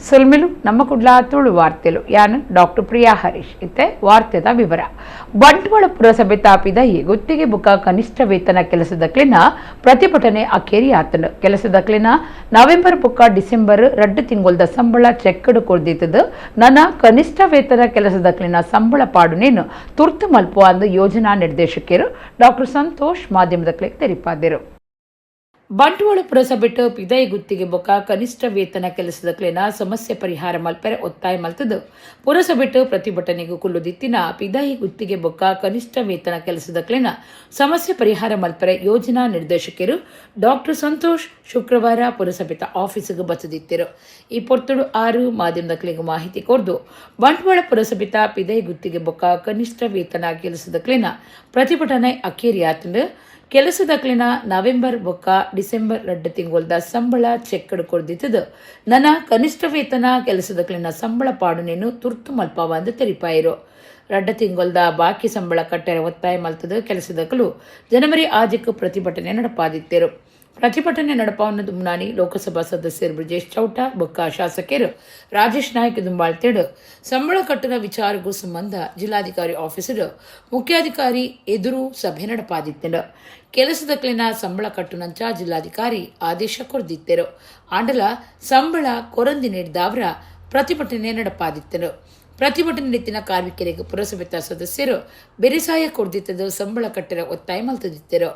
ಸೊಲ್ಮೆಲು ನಮ್ಮ ಕುಡ್ಲ ತುಳು ವಾರ್ತೆಲು ಯಾನ್ ಡಾಕ್ಟರ್ ಪ್ರಿಯಾ ಹರೀಶ್. ಇತ್ತೆ ವಾರ್ತೆದ ವಿವರ. ಬಂಟ್ವಾಳ ಪುರಸಭೆ ತಾಪಿದ ಈ ಗುತ್ತಿಗೆ ಬುಕ್ಕ ಕನಿಷ್ಠ ವೇತನ ಕೆಲಸದಕ್ಲಿನ ಪ್ರತಿಭಟನೆ ಅಖೇರಿ ಆತನು. ಕೆಲಸದಕ್ಲಿನ ನವೆಂಬರ್ ಬುಕ್ಕ ಡಿಸೆಂಬರ್ 2 ತಿಂಗೊಲ್ದ ಸಂಬಳ ಚೆಕ್ಕಡು ಕೊರ್ದಿತ್ತದು ನನ್ನ ಕನಿಷ್ಠ ವೇತನ ಕೆಲಸದಕ್ಲಿನ ಸಂಬಳ ಪಾಡುನೇನು ತುರ್ತು ಮಲ್ಪುವ ಅಂದು ಯೋಜನಾ ನಿರ್ದೇಶಕರು ಡಾಕ್ಟರ್ ಸಂತೋಷ್ ಮಾಧ್ಯಮದಕ್ಲೆ ತೆರಿಪಾದರು. ಬಂಟ್ವಾಳ ಪುರಸಭೆಟ್ ಪಿದೈ ಗುತ್ತಿಗೆ ಬೊಕ್ಕ ಕನಿಷ್ಠ ವೇತನ ಕೆಲಸದಕ್ಲೆನ ಸಮಸ್ಯೆ ಪರಿಹಾರ ಮಲ್ಪೆರೆ ಒತ್ತಾಯ ಮಲ್ತದು ಪುರಸಭೆಟ್ ಪ್ರತಿಭಟನೆಗೂ ಕುಲ್ಲುದಿತ್ತಿನ ಪಿದೈ ಗುತ್ತಿಗೆ ಬೊಕ್ಕ ಕನಿಷ್ಠ ವೇತನ ಕೆಲಸದಕ್ಲೆನ ಸಮಸ್ಯೆ ಪರಿಹಾರ ಮಲ್ಪೆರೆ ಯೋಜನಾ ನಿರ್ದೇಶಕರು ಡಾಕ್ಟರ್ ಸಂತೋಷ್ ಶುಕ್ರವಾರ ಪುರಸಭೆತ ಆಫೀಸಿಗೆ ಬತ್ತದಿತ್ತಿರು. ಈ ಪೊರ್ತುಡು ಆರು ಮಾಧ್ಯಮದಕ್ಲೆಗ್ ಮಾಹಿತಿ ಕೊರ್ದು, ಬಂಟ್ವಾಳ ಪುರಸಭೆತ ಪಿದೈ ಗುತ್ತಿಗೆ ಬೊಕ್ಕ ಕನಿಷ್ಠ ವೇತನ ಕೆಲಸದಕ್ಲೆನ ಪ್ರತಿಭಟನೆ ಅಖೇರಿಯಾತಂಡು. ಕೆಲಸದಕ್ಲಿನ ನವೆಂಬರ್ ಬೊಕ್ಕ ಡಿಸೆಂಬರ್ 2 ತಿಂಗೊಲ್ದ ಸಂಬಳ ಚೆಕ್ಕಡು ಕೊರ್ದಿತ್ತದು ನನ್ನ ಕನಿಷ್ಠ ವೇತನ ಕೆಲಸದಕ್ಲಿನ ಸಂಬಳ ಪಾಡುನೇನು ತುರ್ತು ಮಲ್ಪವ ಅಂದು ತೆರಿಪಾಯಿರು. 2 ತಿಂಗೊಲ್ದ ಬಾಕಿ ಸಂಬಳ ಕಟ್ಟೆರ ಒತ್ತಾಯ ಮಲ್ತದ ಕೆಲಸದಕಲು ಜನವರಿ 6ಕ್ಕೆ ಪ್ರತಿಭಟನೆ ನಡಪಾದಿತ್ತರು. ಪ್ರತಿಭಟನೆ ನಡಪಾವನ ದುಮ್ನಾನಿ ಲೋಕಸಭಾ ಸದಸ್ಯರು ಬ್ರಿಜೇಶ್ ಚೌಟ ಬೊಕ್ಕ ಶಾಸಕರು ರಾಜೇಶ್ ನಾಯ್ಕ ದುಂಬಾಳ್ತೇಡು ಸಂಬಳ ಕಟ್ಟುನ ವಿಚಾರಕ್ಕೂ ಸಂಬಂಧ ಜಿಲ್ಲಾಧಿಕಾರಿ ಆಫೀಸರ್ ಮುಖ್ಯಾಧಿಕಾರಿ ಎದುರು ಸಭೆ ನಡಪಾದಿತ್ತನು. ಕೆಲಸದಕ್ಲಿನ ಸಂಬಳ ಕಟ್ಟುನಂಚ ಜಿಲ್ಲಾಧಿಕಾರಿ ಆದೇಶ ಕೊರ್ದಿತ್ತೆರು. ಆಂಡಲ ಸಂಬಳ ಕೊರಂದಿ ನೀಡಿದವರ ಪ್ರತಿಭಟನೆ ನಡಪಾದಿತ್ತನು. ಪ್ರತಿಭಟನೆ ನಿತ್ತಿನ ಕಾರ್ಮಿಕರಿಗೆ ಪುರಸಭೆತ ಸದಸ್ಯರು ಬೆರಿಸಾಯ ಕೊಡ್ದಿತ್ತದು ಸಂಬಳ ಕಟ್ಟರ ಒತ್ತಾಯ ಮಲ್ತದಿತ್ತರು.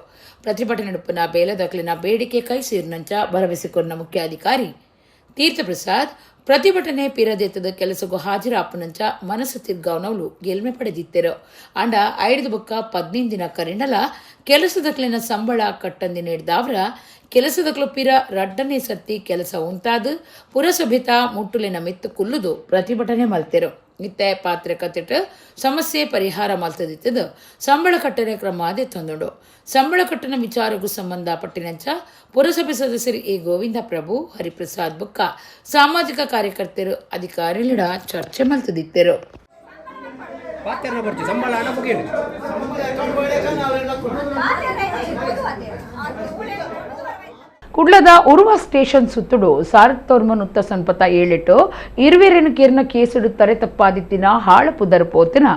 ಪ್ರತಿಭಟನೆ ನಡುಪುನ ಬೇಲದಕ್ಲಿನ ಬೇಡಿಕೆ ಕೈ ಸೇರಿನಂಚ ಭರವಸೆ ಕೊರ್ನ ಮುಖ್ಯಾಧಿಕಾರಿ ತೀರ್ಥಪ್ರಸಾದ್ ಪ್ರತಿಭಟನೆ ಪಿರದೆತ್ತದ ಕೆಲಸಗೂ ಹಾಜರಾಪುನಂಚ ಮನಸ್ಸು ತಿರ್ಗಾವನವಳು ಗೆಲ್ಮೆ ಪಡೆದಿತ್ತೆರು. ಅಂಡ 5 ಬೊಕ್ಕ 15 ದಿನ ಕರಿಂಡಲ ಕೆಲಸದಕ್ಲಿನ ಸಂಬಳ ಕಟ್ಟಂದಿ ನೀಡಿದವರ ಕೆಲಸದಕ್ಲು ಪಿರ 2ನೇ ಸರ್ತಿ ಕೆಲಸ ಉಂತಾದ ಪುರಸಭೆತ ಮುಟ್ಟುಲಿನ ಮಿತ್ತು ಕುಲ್ಲುದು ಪ್ರತಿಭಟನೆ ಮಲ್ತೆರು. ಇತ್ತೆ ಪಾತ್ರೆ ಕತ್ತಿಟ್ಟು ಸಮಸ್ಯೆ ಪರಿಹಾರ ಮಲ್ತದಿತ್ತದು ಸಂಬಳ ಕಟ್ಟನೆ ಕ್ರಮ ಅದೇ ತಂದುಂಡು. ಸಂಬಳ ಕಟ್ಟನ ವಿಚಾರಕ್ಕೂ ಸಂಬಂಧಪಟ್ಟಿನಂಚ ಪುರಸಭೆ ಸದಸ್ಯರು ಎ ಗೋವಿಂದ ಪ್ರಭು, ಹರಿಪ್ರಸಾದ್ ಬುಕ್ಕ ಸಾಮಾಜಿಕ ಕಾರ್ಯಕರ್ತರು ಅಧಿಕಾರಿಗಳ ಚರ್ಚೆ ಮಲ್ತದಿತ್ತರು. ಸಂಬಳ ಮುಗಿಯುದು. ಕುಡ್ಲದ ಉರ್ವ ಸ್ಟೇಷನ್ ಸುತ್ತುಡು ಸಾರತ್ತೋರ್ಮನುತ್ತ ಸಂಪತ ಏಳಿಟ್ಟು ಇರುವೆರೆನು ಕೇರ್ನ ಕೇಸುಡು ತರೆ ತಪ್ಪಾದಿತ್ತಿನ ಹಾಳಪುದರ್ ಪೋತಿನ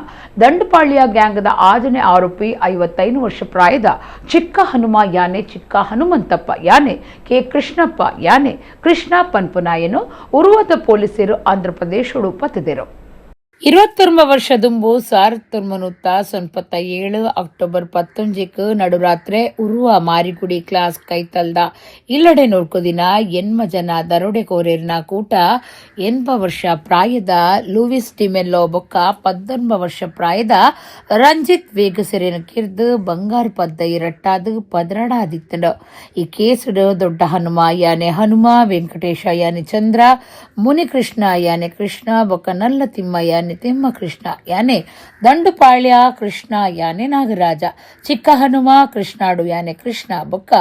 ದಂಡುಪಾಳ್ಯ ಗ್ಯಾಂಗದ 6ನೇ ಆರೋಪಿ 55 ವರ್ಷ ಪ್ರಾಯದ ಚಿಕ್ಕ ಹನುಮ ಯಾನೆ ಚಿಕ್ಕ ಹನುಮಂತಪ್ಪ ಯಾನೆ ಕೆ ಕೃಷ್ಣಪ್ಪ ಯಾನೆ ಕೃಷ್ಣ ಪನ್ಪುನಾಯನು ಉರ್ವದ ಪೊಲೀಸರು ಆಂಧ್ರಪ್ರದೇಶಡು ಪತ್ತಿದರು. 29 ವರ್ಷ ದುಂಬು ಸಾರತ್ತೊರ್ಮನುತ್ತ 97 ಅಕ್ಟೋಬರ್ 19ಕ್ಕೆ ನಡುರಾತ್ರೆ ಉರುವ ಮಾರಿಗುಡಿ ಕ್ಲಾಸ್ ಕೈತಲ್ದ ಇಲ್ಲಡೆ ನೋಡ್ಕೋದಿನ 80 ಜನ ದರೋಡೆಕೋರೆರ್ನ ಕೂಟ 80 ವರ್ಷ ಪ್ರಾಯದ ಲೂವಿಸ್ ಡಿಮೆಲ್ಲೋ ಬೊಕ್ಕ 19 ವರ್ಷ ಪ್ರಾಯದ ರಂಜಿತ್ ವೇಗಸೆರೆನ ಕಿರ್ದು ಬಂಗಾರು ಪದ್ದ ಇರಟ್ಟಾದು ಪದರಡಾದಿತ್ತಂಡು. ಈ ಕೇಸುಡು ದೊಡ್ಡ ಹನುಮ ಯಾನೆ ಹನುಮ, ವೆಂಕಟೇಶ ಯಾನೆ ಚಂದ್ರ, ಮುನಿಕೃಷ್ಣ ಯಾನೆ ಕೃಷ್ಣ ಬೊಕ್ಕ ನಲ್ಲ ತಿಮ್ಮ ಯಾನೆ ತಿಮ್ಮ ಕೃಷ್ಣ ಯಾನೆ ದಂಡುಪಾಳ್ಯ ಕೃಷ್ಣ ಯಾನೆ ನಾಗರಾಜ, ಚಿಕ್ಕ ಹನುಮ ಕೃಷ್ಣಾಡು ಯಾನೆ ಕೃಷ್ಣ ಬೊಕ್ಕ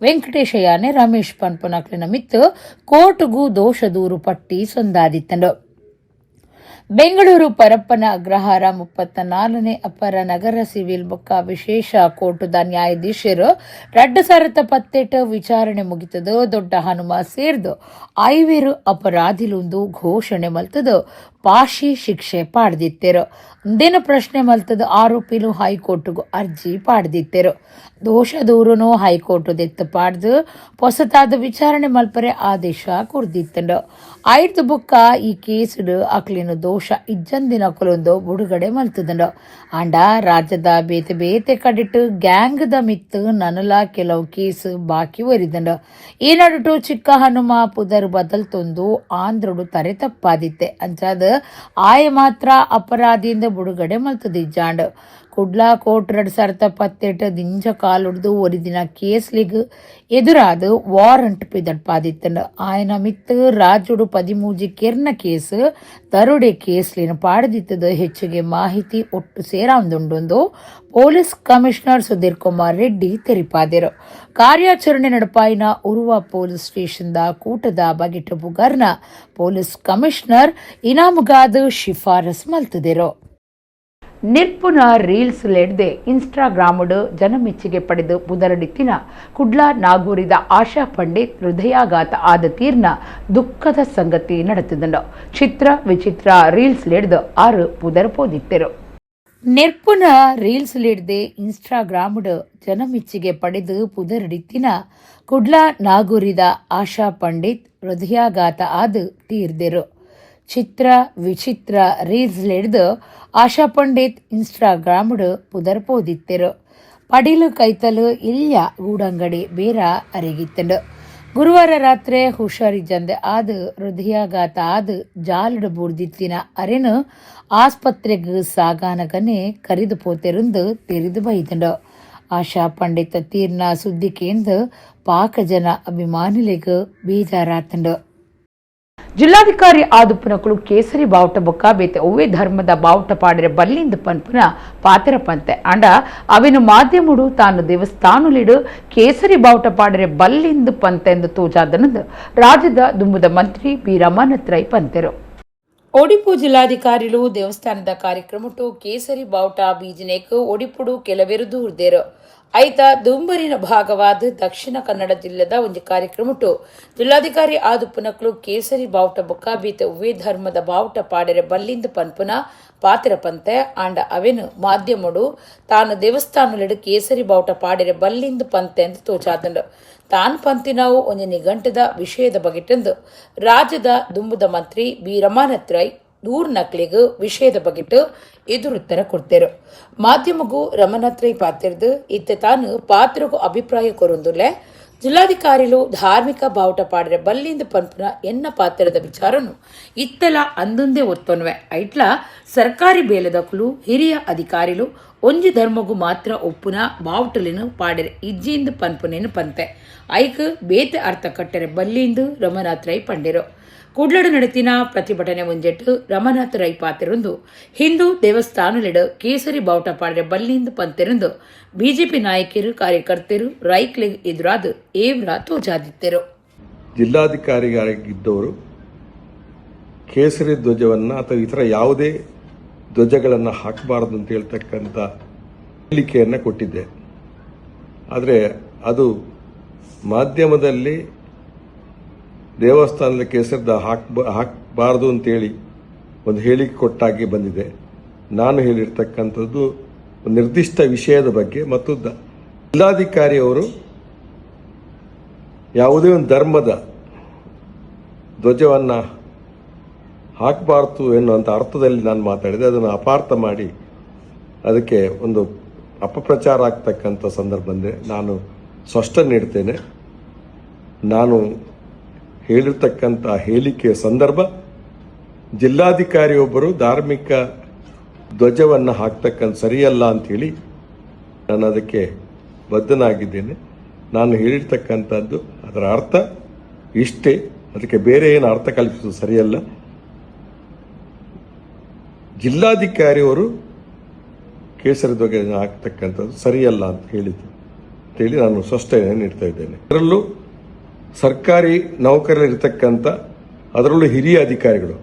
ವೆಂಕಟೇಶ ಯಾನೆ ರಮೇಶ್ ಪನ್ಪುನಕ್ಲಿನ ಮಿತ್ತು ಕೋರ್ಟುಗು ದೋಷ ದೂರು ಪಟ್ಟಿ ಸೊಂದಾದಿತ್ತಂಡು. ಬೆಂಗಳೂರು ಪರಪ್ಪನ ಅಗ್ರಹಾರ 34ನೇ ಅಪರ ನಗರ ಸಿವಿಲ್ ಬೊಕ್ಕ ವಿಶೇಷ ಕೋರ್ಟುದ ನ್ಯಾಯಾಧೀಶರು 2018 ವಿಚಾರಣೆ ಮುಗಿತದು ದೊಡ್ಡ ಹನುಮ ಸೇರ್ದು 5 ಅಪರಾಧಿಲುಂದು ಘೋಷಣೆ ಮಲ್ತದು ಪಾಶಿ ಶಿಕ್ಷೆ ಪಾಡ್ದಿತ್ತೆರು. ದಿನ ಪ್ರಶ್ನೆ ಮಲ್ತದ ಆರೋಪಿಲು ಹೈಕೋರ್ಟ್ಗೂ ಅರ್ಜಿ ಪಾಡ್ದಿತ್ತೆರು. ದೋಷ ದೂರುನು ಹೈಕೋರ್ಟ್ ದೆತ್ತು ಪಾಡ್ದು ಪೊಸತಾದ ವಿಚಾರಣೆ ಮಲ್ಪರೆ ಆದೇಶ ಕೊರ್ದಿತ್ತಂಡು. ಐದು ಬುಕ್ಕ ಈ ಕೇಸುಡು ಅಕ್ಲಿನ ದೋಷ ಇಜ್ಜಂದಿನ ಕುಲೊಂದು ಬಿಡುಗಡೆ ಮಲ್ತದಂಡು. ಆಂಡ ರಾಜ್ಯದ ಬೇತೆ ಬೇತೆ ಕಡಿಟ್ಟು ಗ್ಯಾಂಗ್ದ ಮಿತ್ತು ನನಲ ಕೆಲವು ಕೇಸ್ ಬಾಕಿ ಒರಿದಂಡು. ಈ ನಡುಟು ಚಿಕ್ಕ ಹನುಮ ಪುದರ್ ಬದಲ್ತೊಂದು ಆಂಧ್ರಡು ತರೆ ತಪ್ಪಾದಿತ್ತೆ. ಅಂಚಾದ ಆಯ ಮಾತ್ರ ಅಪರಾಧಿಯಿಂದ ಬಿಡುಗಡೆ ಮಲ್ತದಿಜ್ಜಾಂಡ್. ಕುಡ್ಲಾ ಕೋರ್ಟ್ 2018 ದಿಂಜ ಕಾಲುಡ್ದು ಒರಿದಿನ ಕೇಸ್ಲಿಗ್ ಎದುರಾದ ವಾರಂಟ್ ಪಿದಡ್ಪಾದಿತ್ತಂಡು. ಆಯನ ಮಿತ್ತು ರಾಜುಡು 13 ಕೆರ್ನ ಕೇಸ್ ದರೋಡೆ ಕೇಸ್ಲಿನ ಪಾಡದಿತ್ತದ ಹೆಚ್ಚಿಗೆ ಮಾಹಿತಿ ಒಟ್ಟು ಸೇರಾಂದುಂಡು ಪೊಲೀಸ್ ಕಮಿಷನರ್ ಸುಧೀರ್ ಕುಮಾರ್ ರೆಡ್ಡಿ ತೆರಿಪಾದಿರು. ಕಾರ್ಯಾಚರಣೆ ನಡಪಾಯಿನ ಉರುವ ಪೊಲೀಸ್ ಸ್ಟೇಷನ್ದ ಕೂಟದ ಬಗೆಟ ಬುಗರ್ನ ಪೊಲೀಸ್ ಕಮಿಷನರ್ ಇನಾಮುಗಾದ ಶಿಫಾರಸ್ ಮಲ್ತದಿರು. ನಿರ್ಪುನ ರೀಲ್ಸ್ ಲೆಡ್ದೆ ಇನ್ಸ್ಟಾಗ್ರಾಮುಡು ಜನಮೆಚ್ಚುಗೆ ಪಡೆದು ಪುದರಡಿತ್ತಿನ ಕುಡ್ಲಾ ನಾಗೂರಿದ ಆಶಾ ಪಂಡಿತ್ ಹೃದಯಾಘಾತ ಆದ ತೀರ್ನ ದುಃಖದ ಸಂಗತಿ ನಡೆತಿದ್ದರು. ಚಿತ್ರ ವಿಚಿತ್ರ ರೀಲ್ಸ್ ಲೆಡ್ದು ಆರು ಪುದರ್ ಪೋದಿತ್ತೆರು. ನೆರ್ಪುನ ರೀಲ್ಸ್ ಲೆಡ್ದೆ ಇನ್ಸ್ಟಾಗ್ರಾಮುಡು ಜನಮೆಚ್ಚುಗೆ ಪಡೆದು ಪುದರಡಿತ್ತಿನ ಕುಡ್ಲಾ ನಾಗೂರಿದ ಆಶಾ ಪಂಡಿತ್ ಹೃದಯಾಘಾತ ಆದ ತೀರ್ದೆರು. ಚಿತ್ರ ವಿಚಿತ್ರ ರೀಲ್ಸ್ ಲೆಡ್ದು ಆಶಾ ಪಂಡಿತ್ ಇನ್ಸ್ಟಾಗ್ರಾಮುಡು ಪುದರ್ ಪೋದಿತ್ತೆರು. ಪಡಿಲು ಕೈತಲು ಇಲ್ಯ ಗೂಡಂಗಡಿ ಬೇರ ಅರಿಗಿತ್ತಂಡು. ಗುರುವಾರ ರಾತ್ರಿ ಹುಷಾರಿಜ್ಜಂದೆ ಆದು ಹೃದಯಾಘಾತ ಆದು ಜಾಲುಡು ಬೂರ್ದಿತ್ತಿನ ಅರೆನು ಆಸ್ಪತ್ರೆಗೆ ಸಾಗಾನಗನೆ ಕರಿದು ಪೋತೆರುಂದು ತೆರಿದು ಬೈದಂಡು. ಆಶಾ ಪಂಡಿತ ತೀರ್ನ ಸುದ್ದಿ ಕೇಂದು ಪಾಕ ಜನ ಅಭಿಮಾನಿಲೆಗ್ ಬೇಜಾರಾತಂಡು. ಜಿಲ್ಲಾಧಿಕಾರಿ ಆದುಪ್ಪನಕುಲು ಕೇಸರಿ ಬಾವುಟ ಬೊಕ್ಕ ಬೇತೆ ಒವ್ವೆ ಧರ್ಮದ ಬಾವುಟ ಪಾಡಿರೆ ಬಲ್ಲಿಂದ ಪನ್ಪುನ ಪಾತೆರ ಪಂತೆ ಅಂಡ ಅವಿನ ಮಾಧ್ಯಮಡು ತಾನು ದೇವಸ್ಥಾನಲಿಡು ಕೇಸರಿ ಬಾವುಟ ಪಾಡಿರೆ ಬಲ್ಲಿಂದ ಪಂತೆಂದು ತೋಜಾದನಂದು ರಾಜ್ಯದ ದುಂಬುದ ಮಂತ್ರಿ ಬಿ ರಮಾನಾಥ್ ರೈ ಪಂತೆರು. ಒಡಿಪು ಜಿಲ್ಲಾಧಿಕಾರಿಲು ದೇವಸ್ಥಾನದ ಕಾರ್ಯಕ್ರಮಟು ಕೇಸರಿ ಬಾವುಟ ಬೀಜನೇಕ್ ಒಡಿಪುಡು ಕೆಲವೆರು ದೂರ್ದೇರು. ಐತ ದುಂಬರಿನ ಭಾಗವಾದ ದಕ್ಷಿಣ ಕನ್ನಡ ಜಿಲ್ಲೆದ ಒಂದು ಕಾರ್ಯಕ್ರಮಟು ಜಿಲ್ಲಾಧಿಕಾರಿ ಆದುಪ್ಪನಕ್ಲು ಕೇಸರಿ ಬಾವುಟ ಬೊಕ್ಕ ಬೀತ ಉವ್ವೇ ಧರ್ಮದ ಬಾವುಟ ಪಾಡೆರೆ ಬಲ್ಲಿಂದ ಪನ್ಪುನ ಪಾತೆರ ಪಂತೆ ಆಂಡ ಅವೆನು ಮಾಧ್ಯಮಡು ತಾನು ದೇವಸ್ಥಾನಲೆಡು ಕೇಸರಿ ಬಾವುಟ ಪಾಡೆರೆ ಬಲ್ಲಿಂದ ಪಂತೆ ಅಂತ ತೋಚಾತಂಡು. ತಾನು ಪಂತಿನವು ಒಂಜಿ ನಿಘಂಟದ ವಿಷಯದ ಬಗೆಟೆಂದು ರಾಜ್ಯದ ದುಂಬುದ ಮಂತ್ರಿ ಬಿ ರಮಾನಾಥ್ ರೈ ದೂರ್ ನಕ್ಲಿಗ್ ವಿಷಯದ ಬಗೆಟ್ ಎದುರುತ್ತರ ಕೊಡ್ತೇರು. ಮಾಧ್ಯಮಗೂ ರಮನಾಥ್ ರೈ ಪಾತಿರ್ದು ಇತ್ತೆ ತಾನು ಪಾತ್ರಗೂ ಅಭಿಪ್ರಾಯ ಕೊರೊಂದುಲ್ಲೆ. ಜಿಲ್ಲಾಧಿಕಾರಿಲು ಧಾರ್ಮಿಕ ಬಾವುಟ ಪಾಡ್ರೆ ಬಲ್ಲಿಂದ ಪನ್ಪುನ ಎನ್ನ ಪಾತ್ರದ ವಿಚಾರನು ಇತ್ತಲ ಅಂದುಂದೇ ಒತ್ತೊನ್ವೆ. ಐಟ್ಲ ಸರ್ಕಾರಿ ಬೇಲೆದಕುಲು ಹಿರಿಯ ಅಧಿಕಾರಿಲು ಒಂಜಿ ಧರ್ಮಗು ಮಾತ್ರ ಒಪ್ಪುನ ಬಾವುಟಲಿನ ಪಾಡೆರೆ ಇಜ್ಜಿಂದ ಪನ್ಪುನೇನು ಪಂತೆ. ಐಕ್ ಬೇತೆ ಅರ್ಥ ಕಟ್ಟರೆ ಬಲ್ಲಿಂದು ರಮನಾಥ್ ರೈ ಪಂಡೆರು. ಕುಡ್ಲಡು ನಡೆತಿನ ಪ್ರತಿಭಟನೆ ಒಂಜೆಟ್ಟು ರಮನಾಥ್ ರೈ ಪಾತೆರೊಂದು ಹಿಂದೂ ದೇವಸ್ಥಾನಲೆಡು ಕೇಸರಿ ಬಾವುಟ ಪಾಡ್ರೆ ಬಲ್ಲಿಂದ ಪಂತೆರೊಂದು ಬಿಜೆಪಿ ನಾಯಕರು ಕಾರ್ಯಕರ್ತರು ರೈಕ್ಲಿಗ್ ಎದುರಾದ ಏವ್ರ ತೋಜಾದಿತ್ತೆರು. ಜಿಲ್ಲಾಧಿಕಾರಿಯಾಗಿದ್ದವರು ಕೇಸರಿ ಧ್ವಜವನ್ನು ಅಥವಾ ಇತರ ಯಾವುದೇ ಧ್ವಜಗಳನ್ನು ಹಾಕಬಾರದು ಅಂತ ಹೇಳ್ತಕ್ಕಂಥ ಹೇಳಿಕೆಯನ್ನು ಕೊಟ್ಟಿದ್ದೆ. ಆದರೆ ಅದು ಮಾಧ್ಯಮದಲ್ಲಿ ದೇವಸ್ಥಾನದ ಕೇಸರಿದ ಹಾಕಬಾರದು ಅಂತೇಳಿ ಒಂದು ಹೇಳಿಕೆ ಕೊಟ್ಟಾಗಿ ಬಂದಿದೆ. ನಾನು ಹೇಳಿರ್ತಕ್ಕಂಥದ್ದು ಒಂದು ನಿರ್ದಿಷ್ಟ ವಿಷಯದ ಬಗ್ಗೆ ಮತ್ತು ಜಿಲ್ಲಾಧಿಕಾರಿಯವರು ಯಾವುದೇ ಒಂದು ಧರ್ಮದ ಧ್ವಜವನ್ನು ಹಾಕಬಾರ್ದು ಎನ್ನುವಂಥ ಅರ್ಥದಲ್ಲಿ ನಾನು ಮಾತಾಡಿದೆ. ಅದನ್ನು ಅಪಾರ್ಥ ಮಾಡಿ ಅದಕ್ಕೆ ಒಂದು ಅಪಪ್ರಚಾರ ಆಗ್ತಕ್ಕಂಥ ಸಂದರ್ಭ ಬಂದರೆ ನಾನು ಸ್ಪಷ್ಟ ನೀಡ್ತೇನೆ. ನಾನು ಹೇಳಿರ್ತಕ್ಕಂಥ ಹೇಳಿಕೆಯ ಸಂದರ್ಭ ಜಿಲ್ಲಾಧಿಕಾರಿಯೊಬ್ಬರು ಧಾರ್ಮಿಕ ಧ್ವಜವನ್ನು ಹಾಕ್ತಕ್ಕಂಥ ಸರಿಯಲ್ಲ ಅಂಥೇಳಿ ನಾನು ಅದಕ್ಕೆ ಬದ್ಧನಾಗಿದ್ದೇನೆ. ನಾನು ಹೇಳಿರ್ತಕ್ಕಂಥದ್ದು ಅದರ ಅರ್ಥ ಇಷ್ಟೇ, ಅದಕ್ಕೆ ಬೇರೆ ಏನು ಅರ್ಥ ಕಲ್ಪಿಸೋದು ಸರಿಯಲ್ಲ. ಜಿಲ್ಲಾಧಿಕಾರಿಯವರು ಕೇಸರಿ ಧ್ವಜ ಹಾಕ್ತಕ್ಕಂಥದ್ದು ಸರಿಯಲ್ಲ ಅಂತ ಹೇಳಿದ್ದು ಅಂತೇಳಿ ನಾನು ಸ್ಪಷ್ಟನೆ ನೀಡ್ತಾ ಇದ್ದೇನೆ. ಅದರಲ್ಲೂ ಸರ್ಕಾರಿ ನೌಕರರಿರ್ತಕ್ಕಂಥ, ಅದರಲ್ಲೂ ಹಿರಿಯ ಅಧಿಕಾರಿಗಳು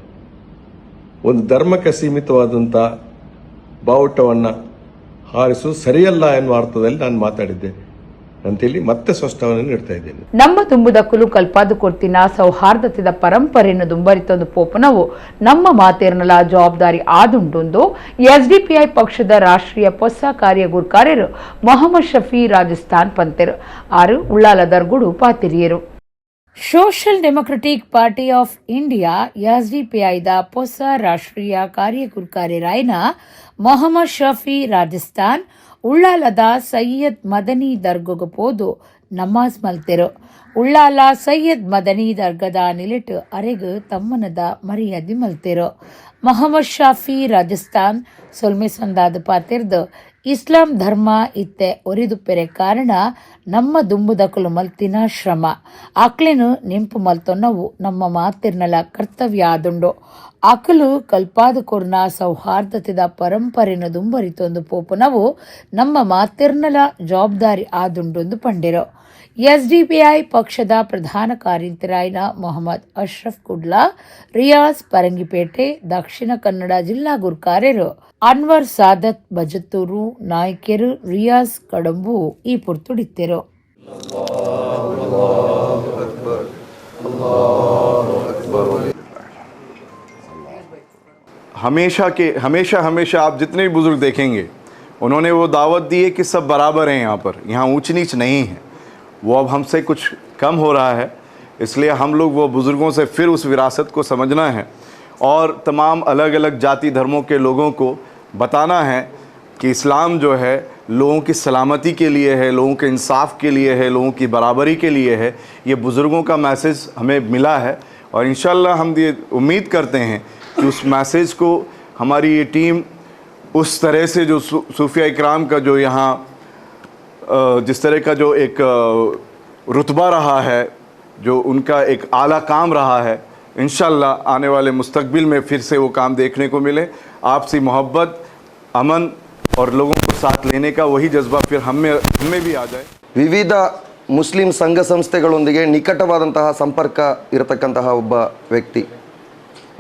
ಒಂದು ಧರ್ಮಕ್ಕೆ ಸೀಮಿತವಾದಂಥ ಬಾವುಟವನ್ನು ಹಾರಿಸುವುದು ಸರಿಯಲ್ಲ ಎನ್ನುವ ಅರ್ಥದಲ್ಲಿ ನಾನು ಮಾತಾಡಿದ್ದೆ ಅಂತೇಳಿ ಮತ್ತೆ ಸ್ಪಷ್ಟವನ್ನು ನೀಡ್ತಾ ಇದ್ದೇನೆ. ನಮ್ಮ ದುಂಬುದಕ್ಕುಲು ಕಲ್ಪಾದು ಕೊರ್ತಿನ ಸೌಹಾರ್ದತೆದ ಪರಂಪರೆಯನ್ನು ದುಂಬರಿತೊಂದು ಪೋಪನವು ನಮ್ಮ ಮಾತೇರ್ನಲ ಜವಾಬ್ದಾರಿ ಆದುಂಟುಂದು ಎಸ್ಡಿಪಿಐ ಪಕ್ಷದ ರಾಷ್ಟ್ರೀಯ ಪೊಸ ಕಾರ್ಯ ಗುರ್ಕಾರ್ಯರು ಮೊಹಮ್ಮದ್ ಶಫಿ ರಾಜಸ್ಥಾನ್ ಪಂತೆರು. ಆರು Ullal ದರ್ಗುಡು ಪಾತಿರಿಯರು. Social Democratic Party of India ಎಸ್ಡಿಪಿಐದ ಪೊಸ ರಾಷ್ಟ್ರೀಯ ಕಾರ್ಯಗುರ್ಕಾರ್ಯರಾಯನ ಮೊಹಮ್ಮದ್ ಶಫಿ ರಾಜಸ್ಥಾನ್ ಉಳ್ಳಾಲದ ಸೈಯದ್ ಮದನಿ ದರ್ಗುಗ ಪೋದು ನಮಾಜ್ ಮಲ್ತೆರು. ಉಳ್ಳಾಲ ಸೈಯದ್ ಮದನಿ ದರ್ಗದ ನಿಲೆಟ್ ಅರೆಗ್ ತಮ್ಮನದ ಮರ್ಯಾದೆ ಮಲ್ತೆರು. ಮೊಹಮ್ಮದ್ ಶಾಫಿ ರಾಜಸ್ಥಾನ್ ಸೊಲ್ಮೆ ಸಂದಾದ ಪಾತಿರ್ದು ಇಸ್ಲಾಂ ಧರ್ಮ ಇತ್ತೆ ಒರಿದುಪ್ಪೆರೆ ಕಾರಣ ನಮ್ಮ ದುಂಬುದಕುಲು ಮಲ್ತಿನ ಶ್ರಮ. ಅಕ್ಲೆನು ನೆಂಪು ಮಲ್ತೊನ್ನವು ನಮ್ಮ ಮಾತಿರ್ನಲ ಕರ್ತವ್ಯ ಆದುಂಡು. ಅಕಲು ಕಲ್ಪಾದ ಕೊರ್ನ ಸೌಹಾರ್ದತೆದ ಪರಂಪರೆನ ದುಂಬರಿತೊಂದು ಪೋಪುನವು ನಮ್ಮ ಮಾತಿರ್ನಲ ಜವಾಬ್ದಾರಿ ಆದುಂಡೊಂದು ಪಂಡೆರು. SDPI ಪಕ್ಷದ ಪ್ರಧಾನ ಕಾರ್ಯಂತರಾಯನ ಮೊಹಮ್ಮದ್ ಅಶ್ರಫ್ ಕುಡ್ಲಾ, ರಿಯಾಜ್ ಪರಂಗಿಪೇಟೆ, ದಕ್ಷಿಣ ಕನ್ನಡ ಜಿಲ್ಲಾ ಗುರ್ಕಾರ್ಯರು ಅನ್ವರ್ ಸಾದತ್ ಬಜತ್ತೂರು, ನಾಯ್ಕೆರು ರಿಯಾಜ್ ಕಡಂಬು ಈ ಪುರ್ತುಡಿತ್ತೆರು. हमेशा के हमेशा हमेशा आप जितने भी बुज़ुर्ग देखेंगे, उन्होंने वो दावत दी है कि सब बराबर हैं। यहाँ पर यहाँ ऊंच नीच नहीं है। वो अब हमसे कुछ कम हो रहा है, इसलिए हम लोग वो बुज़ुर्गों से फिर उस विरासत को समझना है और तमाम अलग अलग जाति धर्मों के लोगों को बताना है कि इस्लाम जो है लोगों की सलामती के लिए है, लोगों के इंसाफ के लिए है, लोगों की बराबरी के लिए है। ये बुज़ुर्गों का मैसेज हमें मिला है और इंशाअल्लाह हम ये उम्मीद करते हैं कि उस मैसेज को हमारी ये टीम उस तरह से जो सूफिया इकराम का जो यहाँ जिस तरह का जो एक रुतबा रहा है, जो उनका एक आला काम रहा है, इंशाअल्लाह आने वाले मुस्तकबिल में फिर से वो काम देखने को मिले। आपसी मोहब्बत, अमन और लोगों को साथ लेने का वही जज्बा फिर हम में भी आ जाए। ವಿವಿಧ ಮುಸ್ಲಿಂ ಸಂಘ ಸಂಸ್ಥೆಗಳೊಂದಿಗೆ ನಿಕಟವಾದಂತಹ ಸಂಪರ್ಕ ಇರತಕ್ಕಂತಹ ಒಬ್ಬ ವ್ಯಕ್ತಿ.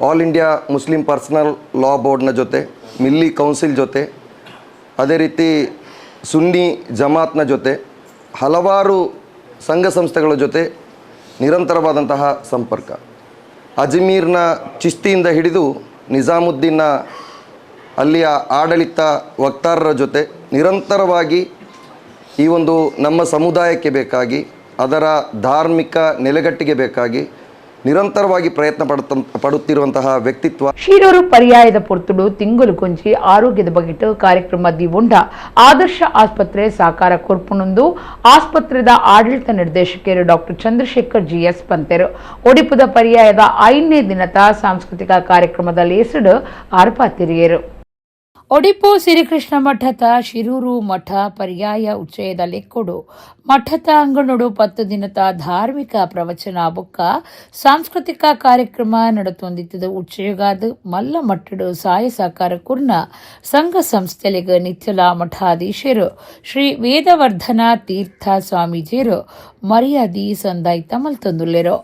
All India Muslim personal ಲಾ ಬೋರ್ಡ್ನ ಜೊತೆ, ಮಿಲ್ಲಿ ಕೌನ್ಸಿಲ್ ಜೊತೆ, ಅದೇ ರೀತಿ ಸುನ್ನಿ ಜಮಾತ್ನ ಜೊತೆ, ಹಲವಾರು ಸಂಘ ಸಂಸ್ಥೆಗಳ ಜೊತೆ ನಿರಂತರವಾದಂತಹ ಸಂಪರ್ಕ. ಅಜ್ಮೀರ್ನ ಚಿಶ್ತಿಯಿಂದ ಹಿಡಿದು ನಿಜಾಮುದ್ದೀನ್ನ ಅಲ್ಲಿಯ ಆಡಳಿತ ವಕ್ತಾರರ ಜೊತೆ ನಿರಂತರವಾಗಿ ಈ ಒಂದು ನಮ್ಮ ಸಮುದಾಯಕ್ಕೆ ಬೇಕಾಗಿ, ಅದರ ಧಾರ್ಮಿಕ ನೆಲೆಗಟ್ಟಿಗೆ ಬೇಕಾಗಿ ನಿರಂತರವಾಗಿ ಪ್ರಯತ್ನ ಪಡುತ್ತಿರುವಂತಹ ವ್ಯಕ್ತಿತ್ವ. ಶಿರೂರು ಪರ್ಯಾಯದ ಪೊರ್ತುಡು ತಿಂಗಳು ಕೊಂಚಿ ಆರೋಗ್ಯದ ಬಗೆಟ್ ಕಾರ್ಯಕ್ರಮ ದಿವುಂಡ ಆದರ್ಶ ಆಸ್ಪತ್ರೆ ಸಾಕಾರ ಕೊರ್ಪುನೊಂದು ಆಸ್ಪತ್ರೆದ ಆಡಳಿತ ನಿರ್ದೇಶಕರು ಡಾಕ್ಟರ್ ಚಂದ್ರಶೇಖರ್ ಜಿಎಸ್ ಪಂತೆರು. ಒಡಿಪುದ ಪರ್ಯಾಯದ 5ನೇ ದಿನದ ಸಾಂಸ್ಕೃತಿಕ ಕಾರ್ಯಕ್ರಮದಲ್ಲಿ ಹೆಸರು ಆರ್ಪಾತಿರಿಯರು. ಒಡಿಪು ಶ್ರೀಕೃಷ್ಣ ಮಠದ ಶಿರೂರು ಮಠ ಪರ್ಯಾಯ ಉಚ್ಚಯದ ಲೆಕ್ಕೊಡು ಮಠದ ಅಂಗಣಡು 10 ದಿನದ ಧಾರ್ಮಿಕ ಪ್ರವಚನ ಬೊಕ್ಕ ಸಾಂಸ್ಕೃತಿಕ ಕಾರ್ಯಕ್ರಮ ನಡತೊಂದಿತ್ತದು. ಉಚ್ಚಯಗಾದ ಮಲ್ಲ ಮಟ್ಟಡು ಸಾಯ ಸಹಕಾರ ಕುರ್ನ ಸಂಘ ಸಂಸ್ಥೆಲೆಗ್ ನಿತ್ಯಲ ಮಠಾಧೀಶರು ಶ್ರೀ ವೇದವರ್ಧನ ತೀರ್ಥ ಸ್ವಾಮೀಜಿಯರು ಮರ್ಯಾದಿ ಸಂದಾಯ್ತ ಮಲ್ತೊಂದುಲ್ಲೆರು.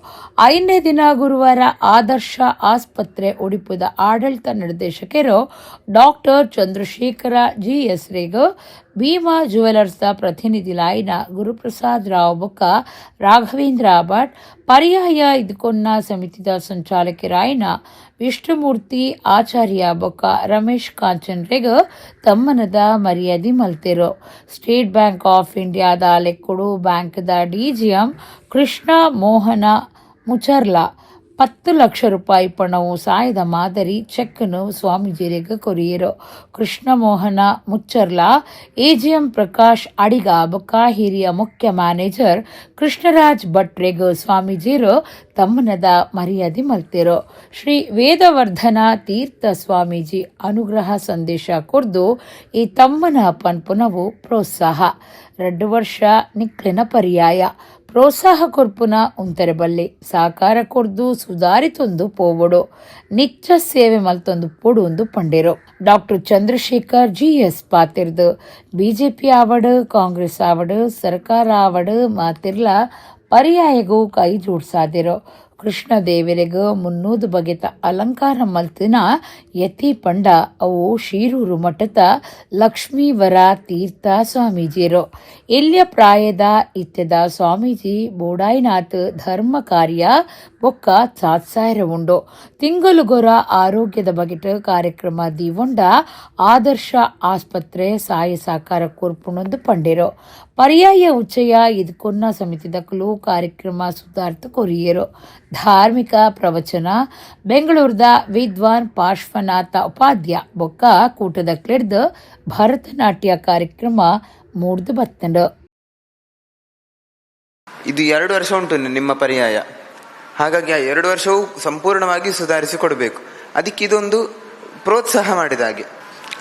5ನೇ ದಿನ ಗುರುವಾರ ಆದರ್ಶ ಆಸ್ಪತ್ರೆ ಒಡಿಪುದ ಆಡಳಿತ ನಿರ್ದೇಶಕರು ಡಾಕ್ಟರ್ ಚಂದ್ರಶೇಖರ ಜಿಎಸ್ ರೇಗ್, ಭೀಮಾ ಜುವೆಲರ್ಸ್ ಪ್ರತಿನಿಧಿ ಲಾಯಿನ ಗುರುಪ್ರಸಾದ್ ರಾವ್ ಬೊಕ್ಕ ರಾಘವೇಂದ್ರ ಭಟ್, ಪರ್ಯಾಯ ಇದ್ಕೊನ್ನ ಸಮಿತಿದ ಸಂಚಾಲಕರಾಯಿನ ವಿಷ್ಣುಮೂರ್ತಿ ಆಚಾರ್ಯ ಬೊಕ್ಕ ರಮೇಶ್ ಕಾಂಚನ್ ರೇಗ್ ತಮ್ಮನದ ಮರ್ಯಾದೆ ಮಲ್ತೆರು. State bank of ಇಂಡಿಯಾದ ಲೆಕ್ಕುಡು ಬ್ಯಾಂಕ್ದ ಡಿಜಿಎಂ ಕೃಷ್ಣ ಮೋಹನ ಮುಚರ್ಲಾ 10 ಲಕ್ಷ ರೂಪಾಯಿ ಪಣವು ಸಾಯದ ಮಾದರಿ ಚೆಕ್ನು ಸ್ವಾಮೀಜಿಯರಿಗೆ ಕೊರಿಯರು. ಕೃಷ್ಣಮೋಹನ ಮುಚ್ಚರ್ಲಾ, ಎಜಿಎಂ ಪ್ರಕಾಶ್ ಅಡಿಗ ಬೊಕ್ಕ ಹಿರಿಯ ಮುಖ್ಯ ಮ್ಯಾನೇಜರ್ ಕೃಷ್ಣರಾಜ್ ಭಟ್ರೆಗ್ ಸ್ವಾಮೀಜಿಯರು ತಮ್ಮನದ ಮರ್ಯಾದೆ ಮಲ್ತೆರು. ಶ್ರೀ ವೇದವರ್ಧನ ತೀರ್ಥ ಸ್ವಾಮೀಜಿ ಅನುಗ್ರಹ ಸಂದೇಶ ಕೊರ್ದು ಈ ತಮ್ಮನ ಪನ್ಪುನವು ಪ್ರೋತ್ಸಾಹ 2 ವರ್ಷ ನಿಕ್ಲಿನ ಪರ್ಯಾಯ ಪ್ರೋತ್ಸಾಹ ಕೊರ್ಪುನ ಉಂತೆರೆ ಬಲ್ಲೆ ಸಾಕಾರ ಕೊರ್ದು ಸುಧಾರಿತೊಂದು ಪೋವೊಡು, ನಿಚ್ಚ ಸೇವೆ ಮಲ್ತೊಂದು ಪೊಡು ಒಂದು ಪಂಡೇರು. ಡಾಕ್ಟರ್ ಚಂದ್ರಶೇಖರ್ ಜಿಎಸ್ ಪಾತಿರ್ದು ಬಿಜೆಪಿ ಆವಡ್, ಕಾಂಗ್ರೆಸ್ ಆವಡ್, ಸರ್ಕಾರ ಆವಡ್ ಮಾತಿರ್ಲ ಪರ್ಯಾಯಗೂ ಕೈ ಜೋಡ್ಸಾದಿರೋ. ಕೃಷ್ಣ ದೇವರಿಗ 300 ಬಗೆತ ಅಲಂಕಾರ ಮಲ್ತಿನ ಯತಿ ಪಂಡ ಅವು ಶಿರೂರು ಮಠದ ಲಕ್ಷ್ಮೀವರ ತೀರ್ಥ ಸ್ವಾಮೀಜಿಯರು. ಎಲ್ಯ ಪ್ರಾಯದ ಇತ್ಯದ ಸ್ವಾಮೀಜಿ ಬೋಡಾಯಿನಾಥ್ ಧರ್ಮ ಕಾರ್ಯ ಬೊಕ್ಕ ಸಾತ್ಸಾಯರ ಉಂಡು. ತಿಂಗಳುಗೊರ ಆರೋಗ್ಯದ ಬಗೆಟ್ ಕಾರ್ಯಕ್ರಮ ದಿವೊಂಡ ಆದರ್ಶ ಆಸ್ಪತ್ರೆ ಸಾಯ ಸಾಕಾರ ಕೊರ್ಪುಣೊಂದು ಪಂಡೇರು. ಪರ್ಯಾಯ ಉಚ್ಚಯ ಇದ್ಕೊನ್ನ ಸಮಿತಿದಕಲು ಕಾರ್ಯಕ್ರಮ ಸುಧಾರ್ಥ ಕೊರಿಯರು. ಧಾರ್ಮಿಕ ಪ್ರವಚನ ಬೆಂಗಳೂರದ ವಿದ್ವಾನ್ ಪಾರ್ಶ್ವನಾಥ ಉಪಾಧ್ಯ ಬೊಕ್ಕ ಕೂಟದ ಕ್ಲಿಡ್ದು ಭರತನಾಟ್ಯ ಕಾರ್ಯಕ್ರಮ ಮೂಡ್ದು ಬತ್ತಂಡು. ಇದು 2 ವರ್ಷ ಉಂಟು ನಿಮ್ಮ ಪರ್ಯಾಯ, ಹಾಗಾಗಿ ಆ 2 ವರ್ಷವೂ ಸಂಪೂರ್ಣವಾಗಿ ಸುಧಾರಿಸಿ ಕೊಡಬೇಕು. ಅದಕ್ಕೆ ಇದೊಂದು ಪ್ರೋತ್ಸಾಹ ಮಾಡಿದ ಹಾಗೆ,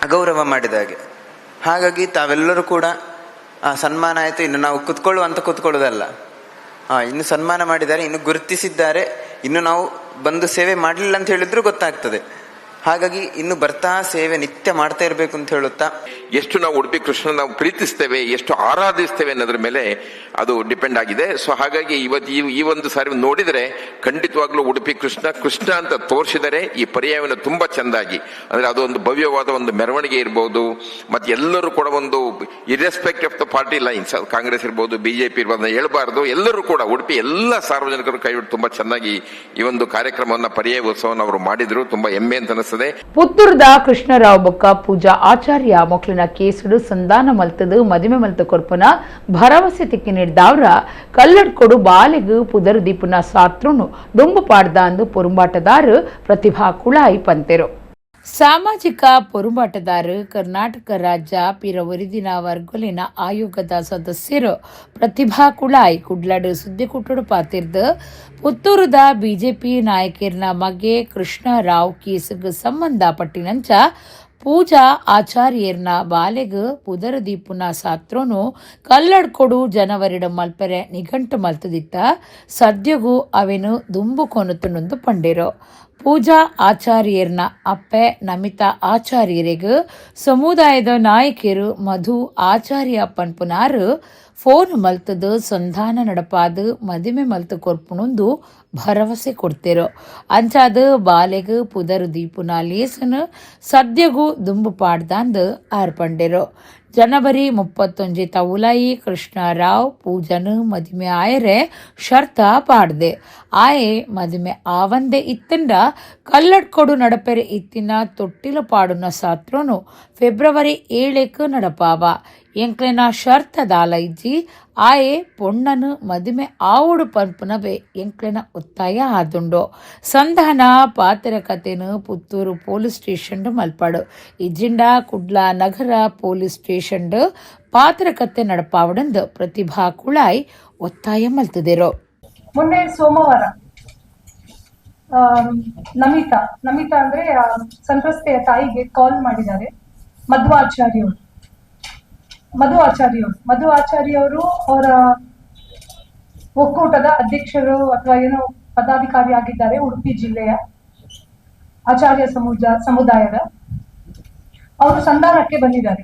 ಅಗೌರವ ಮಾಡಿದ ಹಾಗೆ. ಹಾಗಾಗಿ ತಾವೆಲ್ಲರೂ ಕೂಡ ಸನ್ಮಾನ ಆಯಿತು, ಇನ್ನು ನಾವು ಕುತ್ಕೊಳ್ಳುವಂತ ಕುತ್ಕೊಳ್ಳೋದಲ್ಲ. ಇನ್ನು ಸನ್ಮಾನ ಮಾಡಿದ್ದಾರೆ, ಇನ್ನು ಗುರುತಿಸಿದ್ದಾರೆ, ಇನ್ನು ನಾವು ಬಂದು ಸೇವೆ ಮಾಡಲಿಲ್ಲ ಅಂತ ಹೇಳಿದ್ರು ಗೊತ್ತಾಗ್ತದೆ. ಹಾಗಾಗಿ ಇನ್ನು ಬರ್ತಾ ಸೇವೆ ನಿತ್ಯ ಮಾಡ್ತಾ ಇರಬೇಕು ಅಂತ ಹೇಳುತ್ತಾ, ಎಷ್ಟು ನಾವು ಉಡುಪಿ ಕೃಷ್ಣ ನಾವು ಪ್ರೀತಿಸ್ತೇವೆ, ಎಷ್ಟು ಆರಾಧಿಸ್ತೇವೆ ಅನ್ನೋದ್ರ ಮೇಲೆ ಅದು ಡಿಪೆಂಡ್ ಆಗಿದೆ. ಸೊ ಹಾಗಾಗಿ ಇವತ್ತು ಈ ಒಂದು ಸಾರಿ ನೋಡಿದರೆ ಖಂಡಿತವಾಗ್ಲೂ ಉಡುಪಿ ಕೃಷ್ಣ ಕೃಷ್ಣ ಅಂತ ತೋರಿಸಿದರೆ ಈ ಪರ್ಯಾಯವನ್ನು ತುಂಬಾ ಚೆಂದಾಗಿ, ಅಂದ್ರೆ ಅದೊಂದು ಭವ್ಯವಾದ ಒಂದು ಮೆರವಣಿಗೆ ಇರ್ಬೋದು, ಮತ್ತೆ ಎಲ್ಲರೂ ಕೂಡ ಒಂದು irrespective of the party lines, Congress ಇರ್ಬೋದು, ಬಿಜೆಪಿ ಇರ್ಬೋದು ಹೇಳ್ಬಾರ್ದು, ಎಲ್ಲರೂ ಕೂಡ ಉಡುಪಿ ಎಲ್ಲ ಸಾರ್ವಜನಿಕರು ಕೈ ತುಂಬಾ ಚೆನ್ನಾಗಿ ಈ ಒಂದು ಕಾರ್ಯಕ್ರಮವನ್ನ ಪರ್ಯಾಯ ಉತ್ಸವವನ್ನು ಅವರು ಮಾಡಿದ್ರು. ತುಂಬಾ ಹೆಮ್ಮೆ ಅಂತ ಅನಿಸ್ತದೆ. ಪುತ್ತೂರುದ ಕೃಷ್ಣರಾವ್ ಬೊಕ್ಕ ಪೂಜಾ ಆಚಾರ್ಯ ಮೊಕ್ಲಿನ ಕೇಸುಡು ಸಂಧಾನ ಮಲ್ತದು ಮದಿಮೆ ಮಲ್ತ ಕೊರ್ಪುನ ಭರವಸೆ ತಿಕ್ಕಿ ನೀಡಿದವರ ಕಲ್ಲಡ್ಕೊಡು ಬಾಲೆಗು ಪುದರ್ ದೀಪುನ ಸಾತ್ರುನು ದುಂಬು ಪಾಡ್ದ ಅಂದು ಪೊರುಂಬಾಟದಾರು ಪ್ರತಿಭಾ ಕುಳಾಯಿ ಪಂತೆರು. ಸಾಮಾಜಿಕ ಪೊರುಂಬಾಟದಾರರು ಕರ್ನಾಟಕ ರಾಜ್ಯ ಪಿರ ಒರಿದಿನ ವರ್ಗೊಲಿನ ಆಯೋಗದ ಸದಸ್ಯರು ಪ್ರತಿಭಾ ಕುಳಾಯಿ ಕುಡ್ಲಡು ಸುದ್ದಿಕುಟ್ಟುಡು ಪಾತಿರ್ದು ಪುತ್ತೂರುದ ಬಿಜೆಪಿ ನಾಯಕಿರ್ನ ಮಗೆ ಕೃಷ್ಣರಾವ್ ಕೇಸುಗು ಸಂಬಂಧಪಟ್ಟಿನಂಚ ಪೂಜಾ ಆಚಾರ್ಯರ್ನ ಬಾಲೆಗು ಪುದರ ದೀಪುನ ಸಾತ್ರೋನು ಕಲ್ಲಡ್ಕೊಡು ಜನವರಿಡ ಮಲ್ಪೆರೆ ನಿಘಂಟು ಮಲ್ತದಿತ್ತ ಸದ್ಯಗೂ ಅವೆನು ದುಂಬು ಕೊನುತುನೊಂದು ಪಂಡಿರು. ಪೂಜಾ ಆಚಾರ್ಯರ್ನ ಅಪ್ಪೆ ನಮಿತಾ ಆಚಾರ್ಯರಿಗೂ ಸಮುದಾಯದ ನಾಯಕಿಯರು ಮಧು ಆಚಾರ್ಯ ಪನ್ಪುನಾರು ಫೋನ್ ಮಲ್ತದು ಸಂಧಾನ ನಡಪಾದು ಮದಿಮೆ ಮಲ್ತು ಕೊರ್ಪುಣೊಂದು ಭರವಸೆ ಕೊಡ್ತಿರು. ಅಂಚಾದ ಬಾಲೆಗು ಪುದರ್ ದೀಪುನ ಲೇಸನು ಸದ್ಯಗೂ ದುಂಬು ಪಾಡ್ದಾಂದು ಆರ್ಪಂಡಿರು. ಜನವರಿ 31 ತವುಲಾಯಿ ಕೃಷ್ಣರಾವ್ ಪೂಜನು ಮದಿಮೆ ಆಯರೆ ಶರ್ತ ಪಾಡ್ದೆ. ಆಯೆ ಮದಿಮೆ ಆವಂದೆ ಇತ್ತಂಡ ಕಲ್ಲಡ್ಕೊಡು ನಡಪೆರೆ ಇತ್ತಿನ ತೊಟ್ಟಿಲ ಪಾಡುನ ಸಾತ್ರೋನು ಫೆಬ್ರವರಿ 7ಕ್ಕೆ ನಡಪಾವ. ಎಂಕ್ಲೆನ ಶರ್ತ ದಾಲ ಇಜ್ಜಿ, ಆಯೆ ಪೊಣ್ಣನು ಮದಿಮೆ ಆವುಡು ಪನ್ಪುನವೇ ಎಂಕ್ಲೆನ ಒತ್ತಾಯ ಆದುಂಡು. ಸಂಧಾನ ಪಾತೆರ ಕತೆನು ಪುತ್ತೂರು ಪೊಲೀಸ್ ಸ್ಟೇಷನ್ ಮಲ್ಪಾಡು, ಇಜ್ಜಿಂಡ ಕುಡ್ಲ ನಗರ ಪೊಲೀಸ್ ಸ್ಟೇಷನ್ ಪಾತ್ರ ಕತೆ ನಡಪಾವಡಂದು ಪ್ರತಿಭಾ ಕುಳಾಯ್ ಒತ್ತಾಯ ಮಲ್ತದಿರು. ಮೊನ್ನೆ ಸೋಮವಾರ ನಮಿತಾ, ನಮಿತಾ ಅಂದ್ರೆ ಸಂತ್ರಸ್ತೆಯ ತಾಯಿಗೆ ಕಾಲ್ ಮಾಡಿದ್ದಾರೆ ಮಧು ಆಚಾರ್ಯವರು. ಮಧು ಆಚಾರ್ಯವರು ಮಧು ಆಚಾರ್ಯವರು ಅವರ ಒಕ್ಕೂಟದ ಅಧ್ಯಕ್ಷರು ಅಥವಾ ಏನೋ ಪದಾಧಿಕಾರಿ ಆಗಿದ್ದಾರೆ ಉಡುಪಿ ಜಿಲ್ಲೆಯ ಆಚಾರ್ಯ ಸಮುದಾಯದ. ಅವರು ಸಂಧಾನಕ್ಕೆ ಬಂದಿದ್ದಾರೆ.